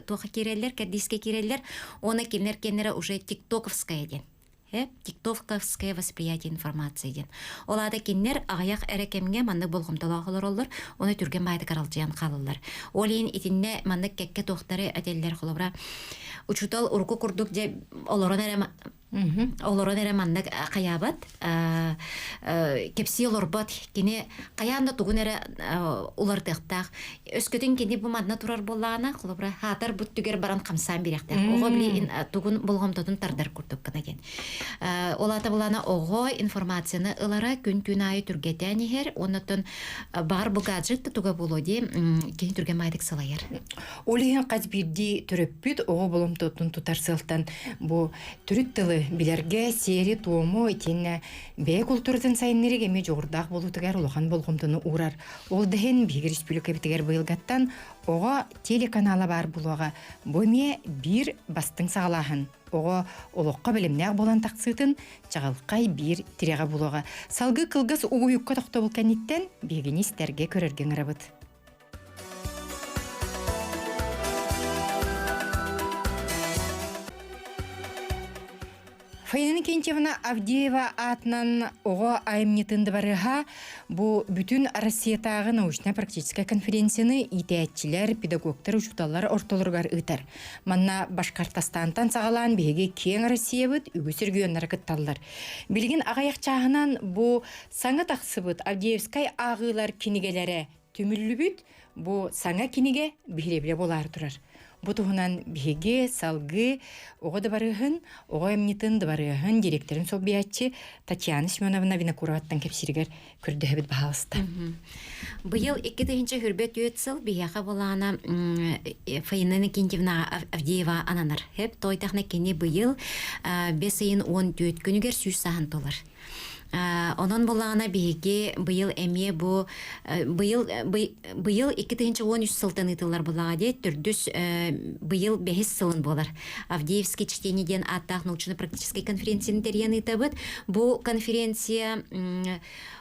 туоха киирэллэр, кэрдиискэ киирэллэр, уонна кинилэр киэннэрэ уже тиктоковская диэн. Тиктоковское восприятие информации диэн. Ол аата кинилэр аҕыйах эрэ кэмҥэ маннык болҕомтолоох олороллор, уонна түргэн баайдык аралдьыйан хаалаллар. Ол иһин итиннэ маннык кэккэ туохтары этэллэр холобура учуутал урукку курдук дьэ олорон эрэ Олорон эрэ маннык хайаабат, кэпсии олорбот. Кини хайаан да тугун эрэ уларытыахтаах. Өскөтүн кини бу манна турар буоллаҕына, холобура, хаатар бут түгэр баран хамсаан биэриэхтээх. Оҕо били тугун болҕомтотун тардар курдук гына диэн. Ол аата булаана оҕо информацияны ылара күн-түүн аайы түргэтээн иһэр, оннотон баҕар бу гаджет да туга буолуо дии, киһи түргэн баайдык салайар. Ол иһин хас биирдии төрөппүт оҕо боломтотун тутар сыалтан бу төрүт тылы билэргэ сиэри-туому итиэннэ бэйэ култууратын сайыннарыыга эмиэ дьоҕурдаах буолуутугар улахан болҕомтону уурар. Ол да иһин биһиги республикабытыгар быйылгаттан оҕо телеканала баар буолуоҕа. Бу эмиэ биир бастыҥ саҕалааһын. Оҕо олоххо бэлэмнээх буолан тахсыытын чаҕылхай биир тирэҕэ буолуоҕа. Салгыы кылгас угуйукка тохтобул кэнниттэн биһигини истэргэ көрөргө ыҥырабыт. Фаина Никентьевна Авдеева аатынан оҕо айымньытын дыбарыаһа бу бүтүн Россиятааҕы научнай-практическай конференцияны иитээччилэр, педагогтар, учууталлар ортолоругар ыытар. Манна Башкортостантан саҕалаан биһиги киэҥ Россиябыт үгүс регионнара кытталлар. Билигин аҕыйах чааһынан бу саҥа тахсыбыт Авдеевскай ааҕыылар кинигэлэрэ түмүллүбүт бу саҥа кинигэ биһирэбилэ буолаары турар. Бу туһунан биһиги салгыы оҕо дыбарыаһын, оҕо эмньитин дыбарыаһын директорын солбуйааччы Татьяна Семеновна Винокуроваттан кэпсииригэр көрдөһөбүт баһаалыста. Быйыл 2024 сыл биһиэхэ булаана Фаина Иннокентьевна Авдеева ананар. Хеп тойтахна кини быйыл 5 ыйын 14 күнүгэр сүүс сааһын толар. Онон буллаҕына биһиги быйыл эмиэ бу быйыл быйыл 2013 сылтан ыытыллар буллаҕа диэ төрдүс быйыл бэһис сылын буолар. Авдеевский чтение диэн ааттаах научно-практическай конференцияны тэрийэн ыытабыт. Бу конференция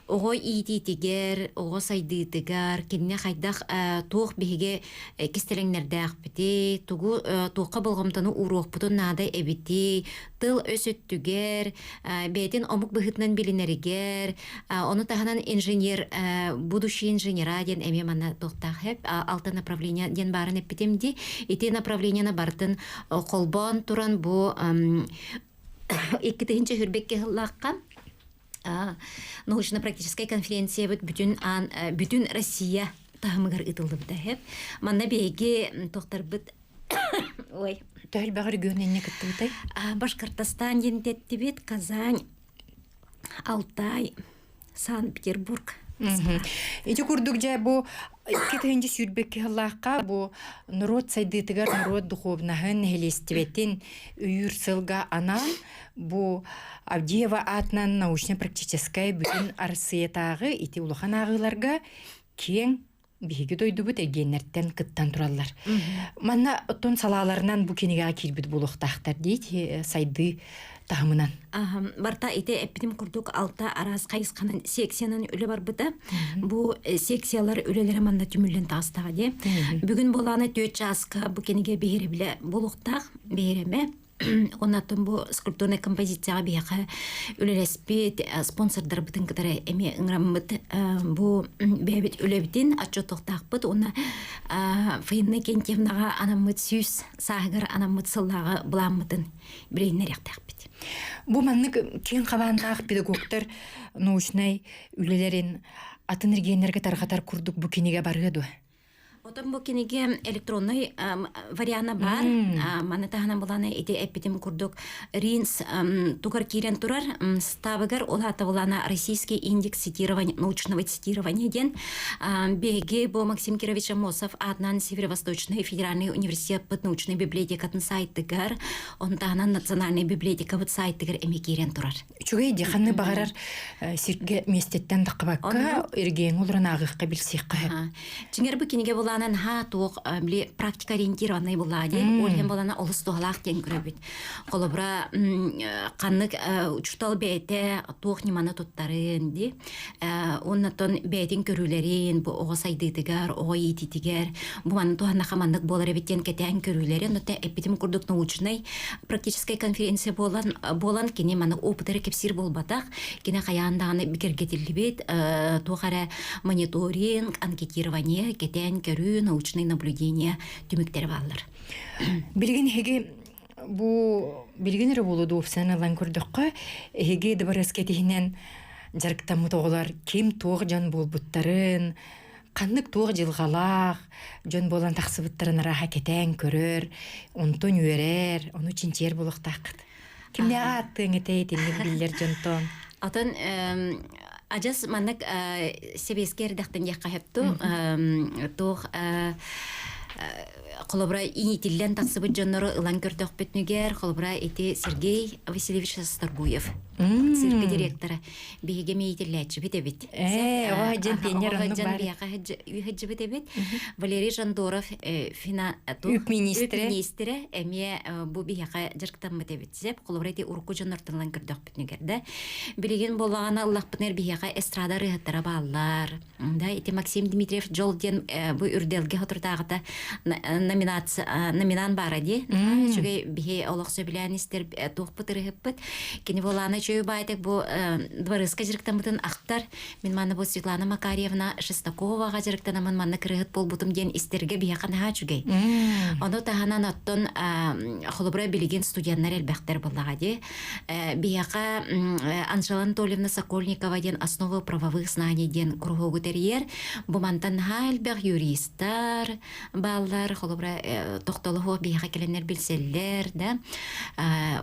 оҕо иитиитигэр, оҕо сайдыытыгар, кинини хайдах туох биһиги кистэлэҥнэрдээхпитий, тугу туохха болҕомтону ууруохпутун наада эбитий, тыл өс өттүгэр, бэйэтин омук быһыытынан билинэригэр, ону таһынан инженер, будущий инженера диэн эмиэ манна туохтаах хэп, алта направление диэн баарын эппитим дии. Ити направлениены бартын холбоон туран бу 2021 сыллаахха научно-практическай конференциябыт бүтүн аан бүтүн Россия таһымыгар ыытыллыбыта хэп. Манна биһиги тохтарбыт Ой. Төһөлбөх регион инне кыттыбытай? Башкортостан диэн тэттибит, Казань, Алтай, Санкт-Петербург. Ити курдук дьэ бу 2022 сыллаахха бу норуот сайдыытыгар норуот духуобунаһын, нэһилиэстибэтин өйүүр сылга анаан бу Авдеева аатынан научно-практическай бүтүн Арассыыйатааҕы ити улахан ааҕыыларга киэҥ биһиги дойдубут эргиэннэртэн кыттан тураллар. Манна оттон салааларынан бу кинигэҕэ киирбит буолуохтаахтар диит сайдыы таһымынан. Барта ити эппитим курдук алта араас хайысханан секциянан үлэ барбыта. Бу секциялар үлэлэрэ манна түмүллэн таҕыстаҕа дии. Бүгүн буолаана түөрт чааска бу кинигэ биһирэбилэ буолуохтаах биһирэмэ. Оннаттан бу скульптурнай композицияҕа биһиэхэ үлэлэспит спонсордарбытын кытары эмиэ ыҥыраммыт бу бэйэбит үлэбитин отчуоттуохтаахпыт уонна Фаина Кентьевнаҕа анаммыт сүүс сааһыгар анаммыт сыллааҕы былааммытын билиһиннэриэхтээхпит. Бу маннык киэҥ хабааннаах педагогтар научнай үлэлэрин атын регионнарга тарҕатар курдук бу кинигэ барыа дуо? Отон бу кинигэ электронный вариана бар. Маны таһынан буланы ити эппитим курдук РИНС тугар киирэн турар ставыгар ол аата булана Российский индекс цитирования научного цитирования диэн биһиги бу Максим Кирович Амосов аатынан Северо-Восточный федеральный университет научный библиотекатын сайтыгар онтаһынан национальный библиотекабыт сайтыгар эми киирэн турар. Үчүгэй дии ханны баҕарар сиргэ миэстэттэн таххыбакка эргиэҥ олорон ааҕыахха билсиэххэ сөп. Дьиҥэр бу кинигэ булаанан ха туох били практика ориентированный булаа диэн ол иһин булана олус туһалаах диэн көрөбүт. Холобура ханнык учуутал бэйэтэ туох ньыманы туттарын ди уоннатон бэйэтин көрүүлэрин бу оҕо сайдыытыгар, оҕо иитиитигэр бу манны туһаннаха маннык буолар эбит диэн кэтээн көрүүлэрин оттон эппитим курдук научнай практическай конференция буолан буолан кини маны опыт эрэ кэпсиир буолбатах кини хайаан даҕаны бигэргэтиллибит туох эрэ мониторинг, анкетирование, кэтээн көрүү, научное наблюдение түмүктэрэ бааллар. Билигин эһиги бу билигин эрэ буолуо дуопсан ылан көрдөххө, эһиги дыбарыаска этиһинэн дьарыктаммыт оҕолор ким туох дьон буолбуттарын, ханнык туох дьылҕалаах дьон буолан тахсыбыттарын арааһа кэтээн көрөр, онтон үөрэр, ону чинчийэр буолуохтааххыт. Кимнээҕи ааттыаҥ этэй итинник биллэр дьонтон? Атын адьас маннык сэбиэскэй эрдэхтэн диэххэ сөпту туох холобура иитиллэн тахсыбыт дьоннору ылан көрдөхпүтүгэр холобура ити Сергей Васильевич Сторгуев цирка директора биһиги иитиллээччибит эбит Ээ, оҕо пионер оннук бар. Үһэддьибит эбит. Валерий Жандоров үп министрэ министрэ эмиэ бу биһиэхэ дьарыктаммыт эбит. Сеп холобура ити урукку дьоннортон көрдөхпүтүнүгэр да. Билигин буоллаҕына ыллахпытынар биһиэхэ эстрада ырыаһыттара бааллар. Да, ити Максим Дмитриев Дьол диэн бу үрдэлгэ хотурдааҕыта номинация номинант баара дии. Үчүгэй биһи олох сөбүлээн истэр туохпут ырыһыппыт. Кини буолаана үчүгэй баайтык бу дворецкай дьарыктаммытын ахтар. Мин манна бу Светлана Макарьевна Шестаковаҕа дьарыктанамын манна кырыһыт буолбутум диэн истэргэ биһиэхэ наһаа үчүгэй. Ону таһынан оттон холобура билигин студеннар элбэхтэр буоллаҕа дии. Биһиэхэ Анжела Анатольевна Сокольникова диэн «Основы правовых знаний» диэн куруһуогу тэрийэр. Бу мантан наһаа элбэх юристар бааллар, холобура тохтолоһуох биһиэхэ кэлэннэр билсэллэр да.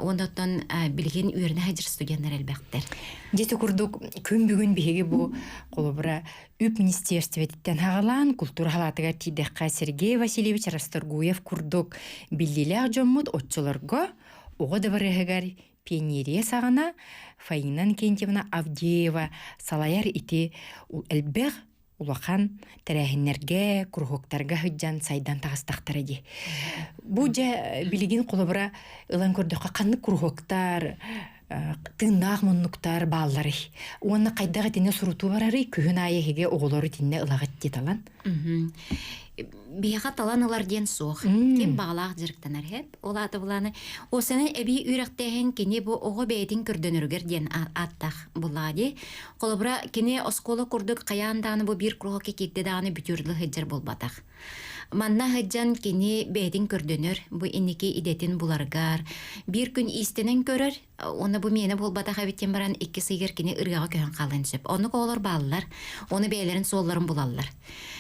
Уонна оттон билигин үөрэнэ сылдьар студеннар элбэхтэр. Дьэ курдук күн бүгүн биһиги бу холобура үп министерствотиттэн хаҕалаан культура халаатыгар тиийдэххэ Сергей Васильевич Расторгуев курдук биллиилээх дьоммут оччолорго оҕо дыбарыаһыгар пионерия саҕана Фаина Иннокентьевна Авдеева салайар ити элбэх улахан тэрээһиннэргэ, куруһуоктарга сылдьан сайдан таҕыстахтара дии. Бу дьэ билигин холобура ылан көрдөххө ханнык куруһуоктар, тыыннаах муннуктар баалларый? Уонна хайдах итиннэ сурутуу барарый? Күһүн аайы эһиги оҕолору итиннэ ылаҕыт дии талан. Биһиэхэ талан ылар диэн суох. Ким баҕалаах дьарыктанар хэп. Ол аата булааны осаны эбии үөрэхтээһин кини бу оҕо бэйэтин көрдөнөрүгэр диэн ааттаах буллаҕа дии. Холобура, кини оскуола курдук хайаан даҕаны бу биир кругка киирдэ даҕаны бүтүөр сылдьар буолбатах. Манна сылдьан кини бэйэтин көрдөнөр, бу инники идэтин буларгар, биир күн иистэнэн көрөр, Уонна бу миэнэ буолбатах эбит диэн баран иккис ыйыгар кини ырыаҕа көһөн хаалыан сөп. Оннук оҕолор бааллар. Ону бэйэлэрин суолларын булаллар.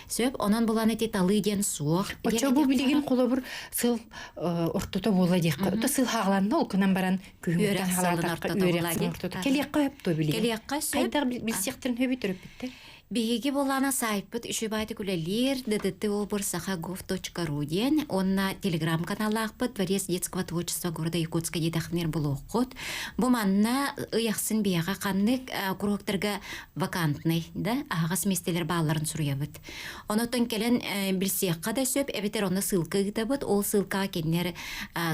Сөп. Онон булан ити талыы диэн суох. Оччо бу билигин холобур сыл ортото буола диэххэ. Ото сыл хааланна ол гынан баран күһүҥҥүттэн халаатахха үөрэх сылын ортото. Кэлиэххэ сөп дуо билигин? Кэлиэххэ сөп. Хайдах билсиэхтэрин сөбүй төрөппүттэр? Биһиги буоллаана саайпыт үчүгэй үлэлиир ddt.сахагов.ру диэн уонна телеграм-каналлаахпыт Дворец детского творчества города Якутска диэтэхпинэр булуоххут. Бу манна ый ахсын биһиэхэ ханнык куруһуктарга вакантный да аһаҕас миэстэлэр баалларын суруйабыт. Онотон кэлэн билсиэххэ да сөп эбэтэр онно ссылка ыытабыт. Ол ссылкаҕа кинилэр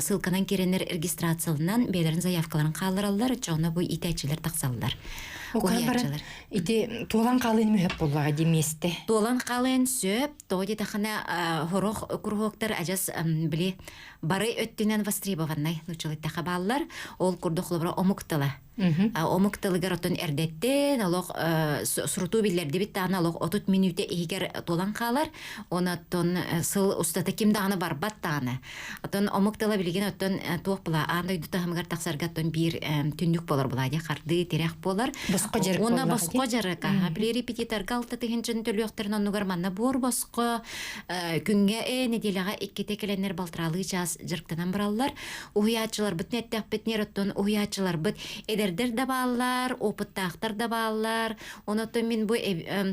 ссылканан киирэннэр регистрацияланан бэйэлэрин заявкаларын хааллараллар, оччоҕуна бу иитээччилэр тахсаллар. Уһуйааччылар. Ити туолан хаалыан мүһөп буоллаҕа дии миэстэ. Туолан хаалыан сөп. Тоҕо диэтэххинэ хорох куруһуоктар адьас били бары өттүнэн востребованнай нууччалыттаха бааллар. Ол курдук холобура омук тыла. Омук тылыгар отон эрдэттэн олох сурутуу биллэрдибит даҕаны олох 30 мүнүүтэ иһигэр туолан хаалар. Онон сыл устата ким даҕаны барбат даҕаны. Оттон омук тыла билигин оттон туох була аан дойду таһымыгар тахсарга оттон биир түннүк буолар була дии хардыы тирэх буолар. Босхо дьарык Уонна босхо дьарык. Били репетиторга алта тыһыынчаны төлүөхтэрин оннугар манна буор босхо күҥҥэ нэдиэлэҕэ иккитэ кэлэннэр балтараалыы чаас дьарыктанан бараллар. Уһуйааччыларбытын эттэхпитинэ оттон уһуйааччыларбыт эдэрдэр да бааллар, опыттаахтар да бааллар. Онон мин бу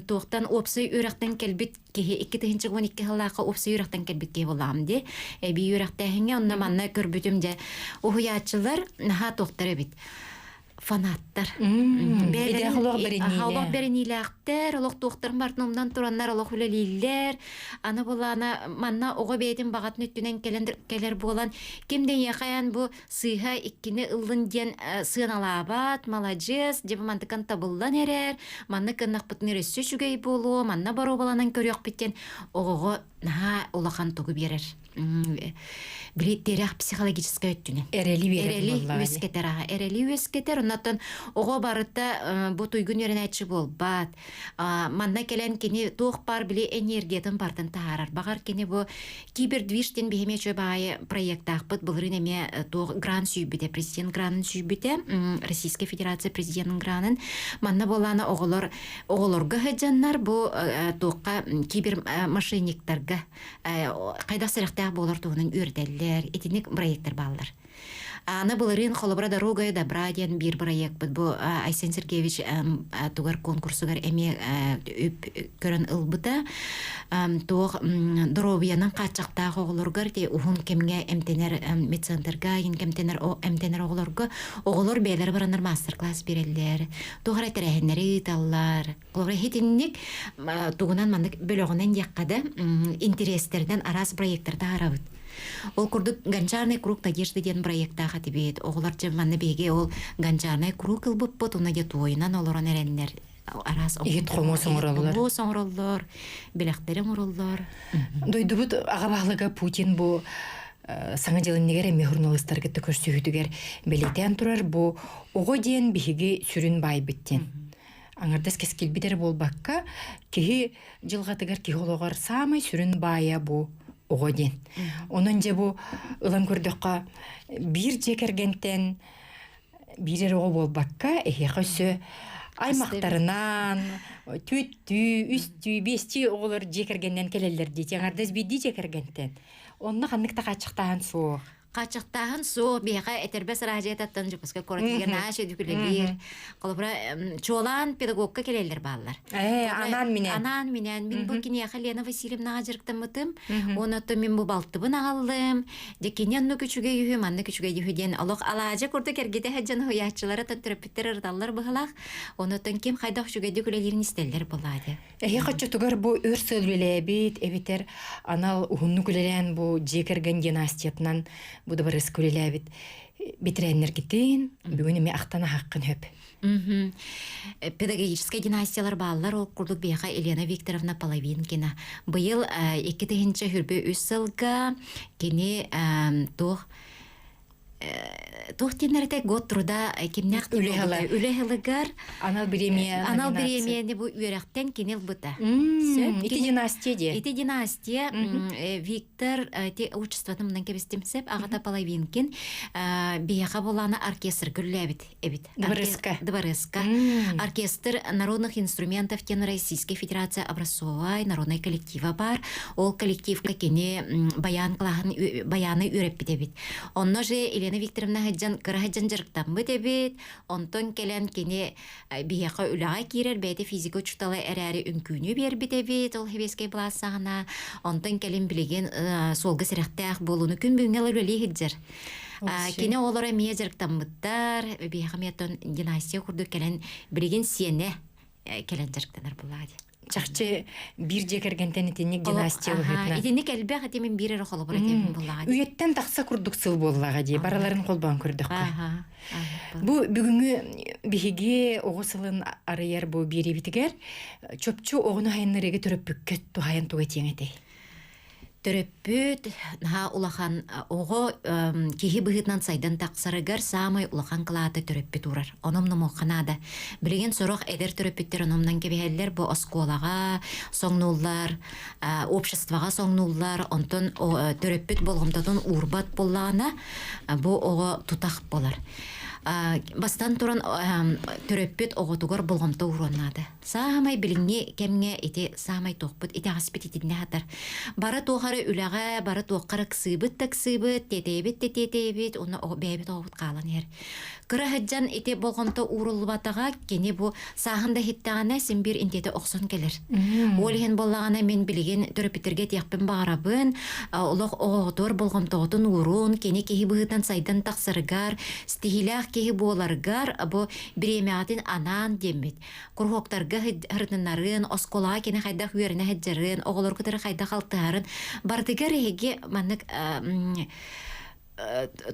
туохтан уопсай үөрэхтэн кэлбит киһи 2012 сыллаахха уопсай үөрэхтэн кэлбит киһи буоллаҕым дии. Эбии үөрэхтээһиҥҥэ онно манна көрбүтүм дьэ уһуйааччылар наһаа туохтар эбит фанаттар. Бэйэлэрин олох бэриниилээх. Олох бэриниилээхтэр, олох туохтарын барытын умнан тураннар олох үлэлииллэр. Аны булаана манна оҕо бэйэтин баҕатын өттүнэн кэлэн кэлэр буолан ким да эйиэхэ бу сыыһа иккини ыллын диэн сыаналаабат, маладьыас, дьэ бу мантыкан табыллан эрэр, манна кыннахпытын өссө үчүгэй буолуо, манна боруобаланан көрүөхпүт диэн оҕоҕо наһаа улахан тугу биэрэр. Били тирэх психологическай өттүнэн. Эрэли биэрэр Эрэли үөскэтэр аҕа. Эрэли үөскэтэр. Оннотон оҕо барыта бу туйгун үөрэнээччи буолбат. Манна кэлэн кини туох баар били энергиятын бартын таһаарар. Баҕар кини бу Кибердвиж диэн биһиэхэ үчүгэй баҕайы проектаахпыт былырыын эмиэ туох грант сүүйбүтэ, президент гранын сүүйбүтэ, Российская Федерация президентин гранын. Манна буолаана оҕолор оҕолорго сылдьаннар бу туохха кибермошенниктарга хайдах сэрэхтээх буолар туһунан үөрдэллэр. Итинник проектар бааллар. Аны былырыын холобура «Дорога добра» диэн биир бырайыакпыт бу Айсен Сергеевич тугар конкурсугар эмиэ үп көрөн ылбыта. Туох доруобуйанан хааччахтаах оҕолоругар те уһун кэмҥэ эмтэнэр медцентрга кэмтэнэр эмтэнэр оҕолорго оҕолор бэйэлэрэ бараннар мастер-класс биэрэллэр, туох эрэ тэрээһиннэри ыыталлар. Холобура итинник тугунан маннык бөлөҕүнэн диэххэ да интэриэстэринэн араас проектар таһаарабыт. Ол курдук «Гончарный круг надежды» диэн проектаах этибит. Оҕолор дьэ манна биһиги ол гончарный круг ылбыппыт, уонна дьэ туойунан олорон эрэннэр араас Иһит хомуос оҥороллор. Хомуос оҥороллор, бэлэхтэри оҥороллор. Дойдубут аҕа баһылыга Путин бу саҥа дьыл иннигэр эмиэ журналистарга көрсүһүүтүгэр бэлиэтээн турар бу оҕо диэн биһиги сүрүн баайбыт диэн. Аҥардас кэскилбит эрэ буолбакка, киһи дьылҕатыгар киһи олоҕор саамай сүрүн баайа бу оҕо диэн. Онон дьэ бу ылан көрдөххө, биир дьиэ кэргэнтэн биир эрэ оҕо буолбакка, эһиэхэ өссө аймахтарынан түөттүү, үстүү, биэстии оҕолор дьиэ кэргэнинэн кэлэллэр дии. Аҥардас биирдии дьиэ кэргэнтэн. Онно ханнык да хааччахтааһын суох. Хааччахтааһын суох, биһиэхэ этэрбэс араадьыйатыттан Дьокуускай куорат иһигэр наһаа үчүгэйдик үлэлиир. Холобура, чуолаан педагогка кэлэллэр бааллар. Анаан минээн. Анаан минээн. Мин бу киниэхэ Лена Васильевнаҕа дьарыктаммытым. Онон мин бу балтыбын аҕаллым. Дьэ кини оннук үчүгэй үһү, маннык үчүгэй үһү диэн олох алаадьы курдук эргитэ сылдьан уһуйааччылара төрөппүттэр ырыталлар быһылаах. Онон ким хайдах үчүгэйдик үлэлиирин истэллэр буолаа дии. Эһиэхэ оччотугар бу өр сыл үлэлээбит эбэтэр анал уһуннук үлэлээн бу дьиэ кэргэн династиятынан бу дыбарыаска үлэлээбит бэтэрээннэргитин бүгүн эмиэ ахтан аһаххын сөп. Педагогическай династиялар бааллар ол курдук биһиэхэ Елена Викторовна Половинкина. Быйыл 2023 сылга кини туох туох диэннэр этэ год труда кимнээх үлэ сылыгар анал бириэмийэ анал бириэмийэни бу үөрэхтэн кини ылбыта ити династия диэ ити династия Виктор ти отчествотын мынан кэбистим сеп аҕата Половинкин биһиэхэ буолаана оркестрга үллээбит эбит Дворецка Дворецка оркестр народных инструментов диэн Российская Федерация образцовай народнай коллектива бар ол коллективка кини баян клаһын баяны үөрэппит эбит Онно же Елена Викторовна сылдьан кыра сылдьан дьарыктаммыт эбит. Онтон кэлэн кини биһиэхэ үлэҕэ киирэр бэйэтэ физика учуутала эрээри үҥкүүнү биэрбит эбит ол сэбиэскэй былаас саҕана. Онтон кэлин билигин суолга сэрэхтээх буолууну күн бүгүҥҥэ үлэлии сылдьар. Кини оҕолоро эмиэ дьарыктаммыттар. Биһиэхэ эмиэ династия курдук кэлэн билигин сиэнэ кэлэн дьарыктанар буоллаҕа дии. Чахчы биир дьиэ кэргэнтэн итинник династия быһыытынан. Итинник элбэх ити мин биир эрэ холобур этим буоллаҕа. Үйэттэн тахса курдук сыл буоллаҕа дии барыларын холбоон көрдөххө. Бу бүгүҥҥү биһиги оҕо сылын арыйар бу биэриибитигэр чопчу оҕону айаннарыыга төрөппүккэ туһайан тугу этиэҥ этэй? Төрөппүт наһаа улахан оҕо киһи быһыытынан сайдан тахсарыгар саамай улахан кылааты төрөппүт уурар. Онон номуохха наада. Билигин сорох эдэр төрөппүттэр ономнон кэбиһэллэр бу оскуолаҕа соҥнууллар, обществоҕа соҥнууллар, онтон төрөппүт болҕомтотун уурбат буоллаҕына бу оҕо тутах буолар. Бастан туран төрөппүт оҕотугар болҕомто ууруон наада. Саамай билиҥҥи кэмҥэ ити саамай туохпут итэҕэспит итиннэ сатар. Бары туох эрэ үлэҕэ, бары туохха эрэ ыксыыбыт да ыксыыбыт, тиэтэйэбит да тиэтэйэбит, уонна бэйэбит оҕобут хаалан иһэр. Кыра сылдьан ити болҕомто ууруллубатаҕа кини бу сааһын да иһиттэҕинэ син биир интиэтэ охсон кэлэр. Ол иһин буоллаҕына мин билигин төрөппүттэргэ этиэхпин баҕарабын, олох оҕоҕутугар болҕомтоҕутун уурун, кини киһи быһыытынан сайдан тахсарыгар, ситиһиилээх киһи буоларыгар бу бириэмэҕитин анаан диэммит. Куруһуоктарга һырытыннарын, оскуолаҕа кини хайдах үөрэнэ сылдьарын, оҕолору кытары хайдах алтыһарын барытыгар эһиги маннык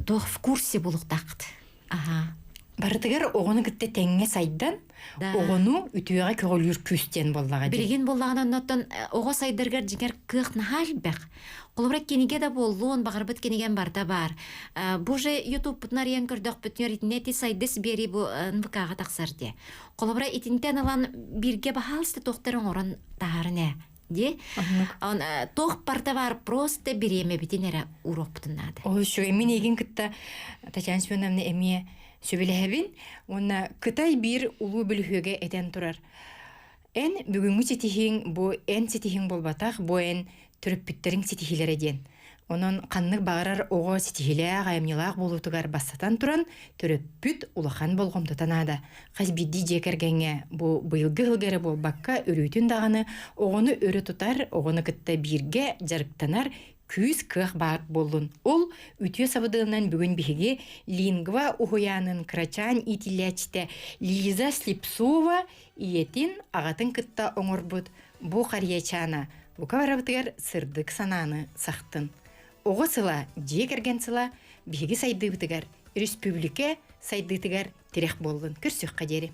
туох в курсе булуктааххыт. Аха. Барытыгар оҕону кытта тэҥҥэ сайдан, оҕону үтүөҕэ көҕүлүүр күүс диэн буоллаҕа дии. Билигин буоллаҕына оннуттан оҕо сайдарыгар дьиҥэр кыах наһаа элбэх. Холобура кинигэ да буоллун, баҕарбыт кинигэм барыта баар. Бу же ютубпутун арыйан көрдөхпүтүнэр итиннэ ити сайдыс биэрии бу НВК-ҕа тахсар дии. Холобура итинтэн ылан бииргэ баһаалыста туохтар оҥорон таһарын ээ дии. Он туох барыта баар просто бириэмэбитин эрэ уруохпутун наада. Ол үчүгэй. Мин эйигин кытта Татьяна Семеновна эмиэ сөбүлэһэбин. Уонна Кытай биир улуу бөлүһүөгэ этэн турар. Эн бүгүҥҥү ситиһииҥ бу эн ситиһииҥ буолбатах, бу эн төрөппүттэриҥ ситиһиилэрэ диэн. Онон ханнык баҕарар оҕо ситиһиилээх, айымньылаах буолуутугар бастатан туран, төрөппүт улахан болҕомтото наада. Хас биирдии дьиэ кэргэҥҥэ бу быйылгы ыһылга эрэ буолбакка, өрүүтүн даҕаны оҕону өрө тутар, оҕону кытта бииргэ дьарыктанар күүс-кыах баар буоллун. Ол үтүө сабыдыалынан бүгүн биһиги Лингва уһуйаанын кырачаан иитиллээччитэ Лиза Слепцова ийэтин, аҕатын кытта оҥорбут бу харыйачаана бука барыбытыгар сырдык санааны сахтын. Оҕо сыла, дьиэ кэргэн сыла биһиги сайдыыбытыгар, республика сайдыытыгар тирэх буоллун. Көрсүөххэ диэри.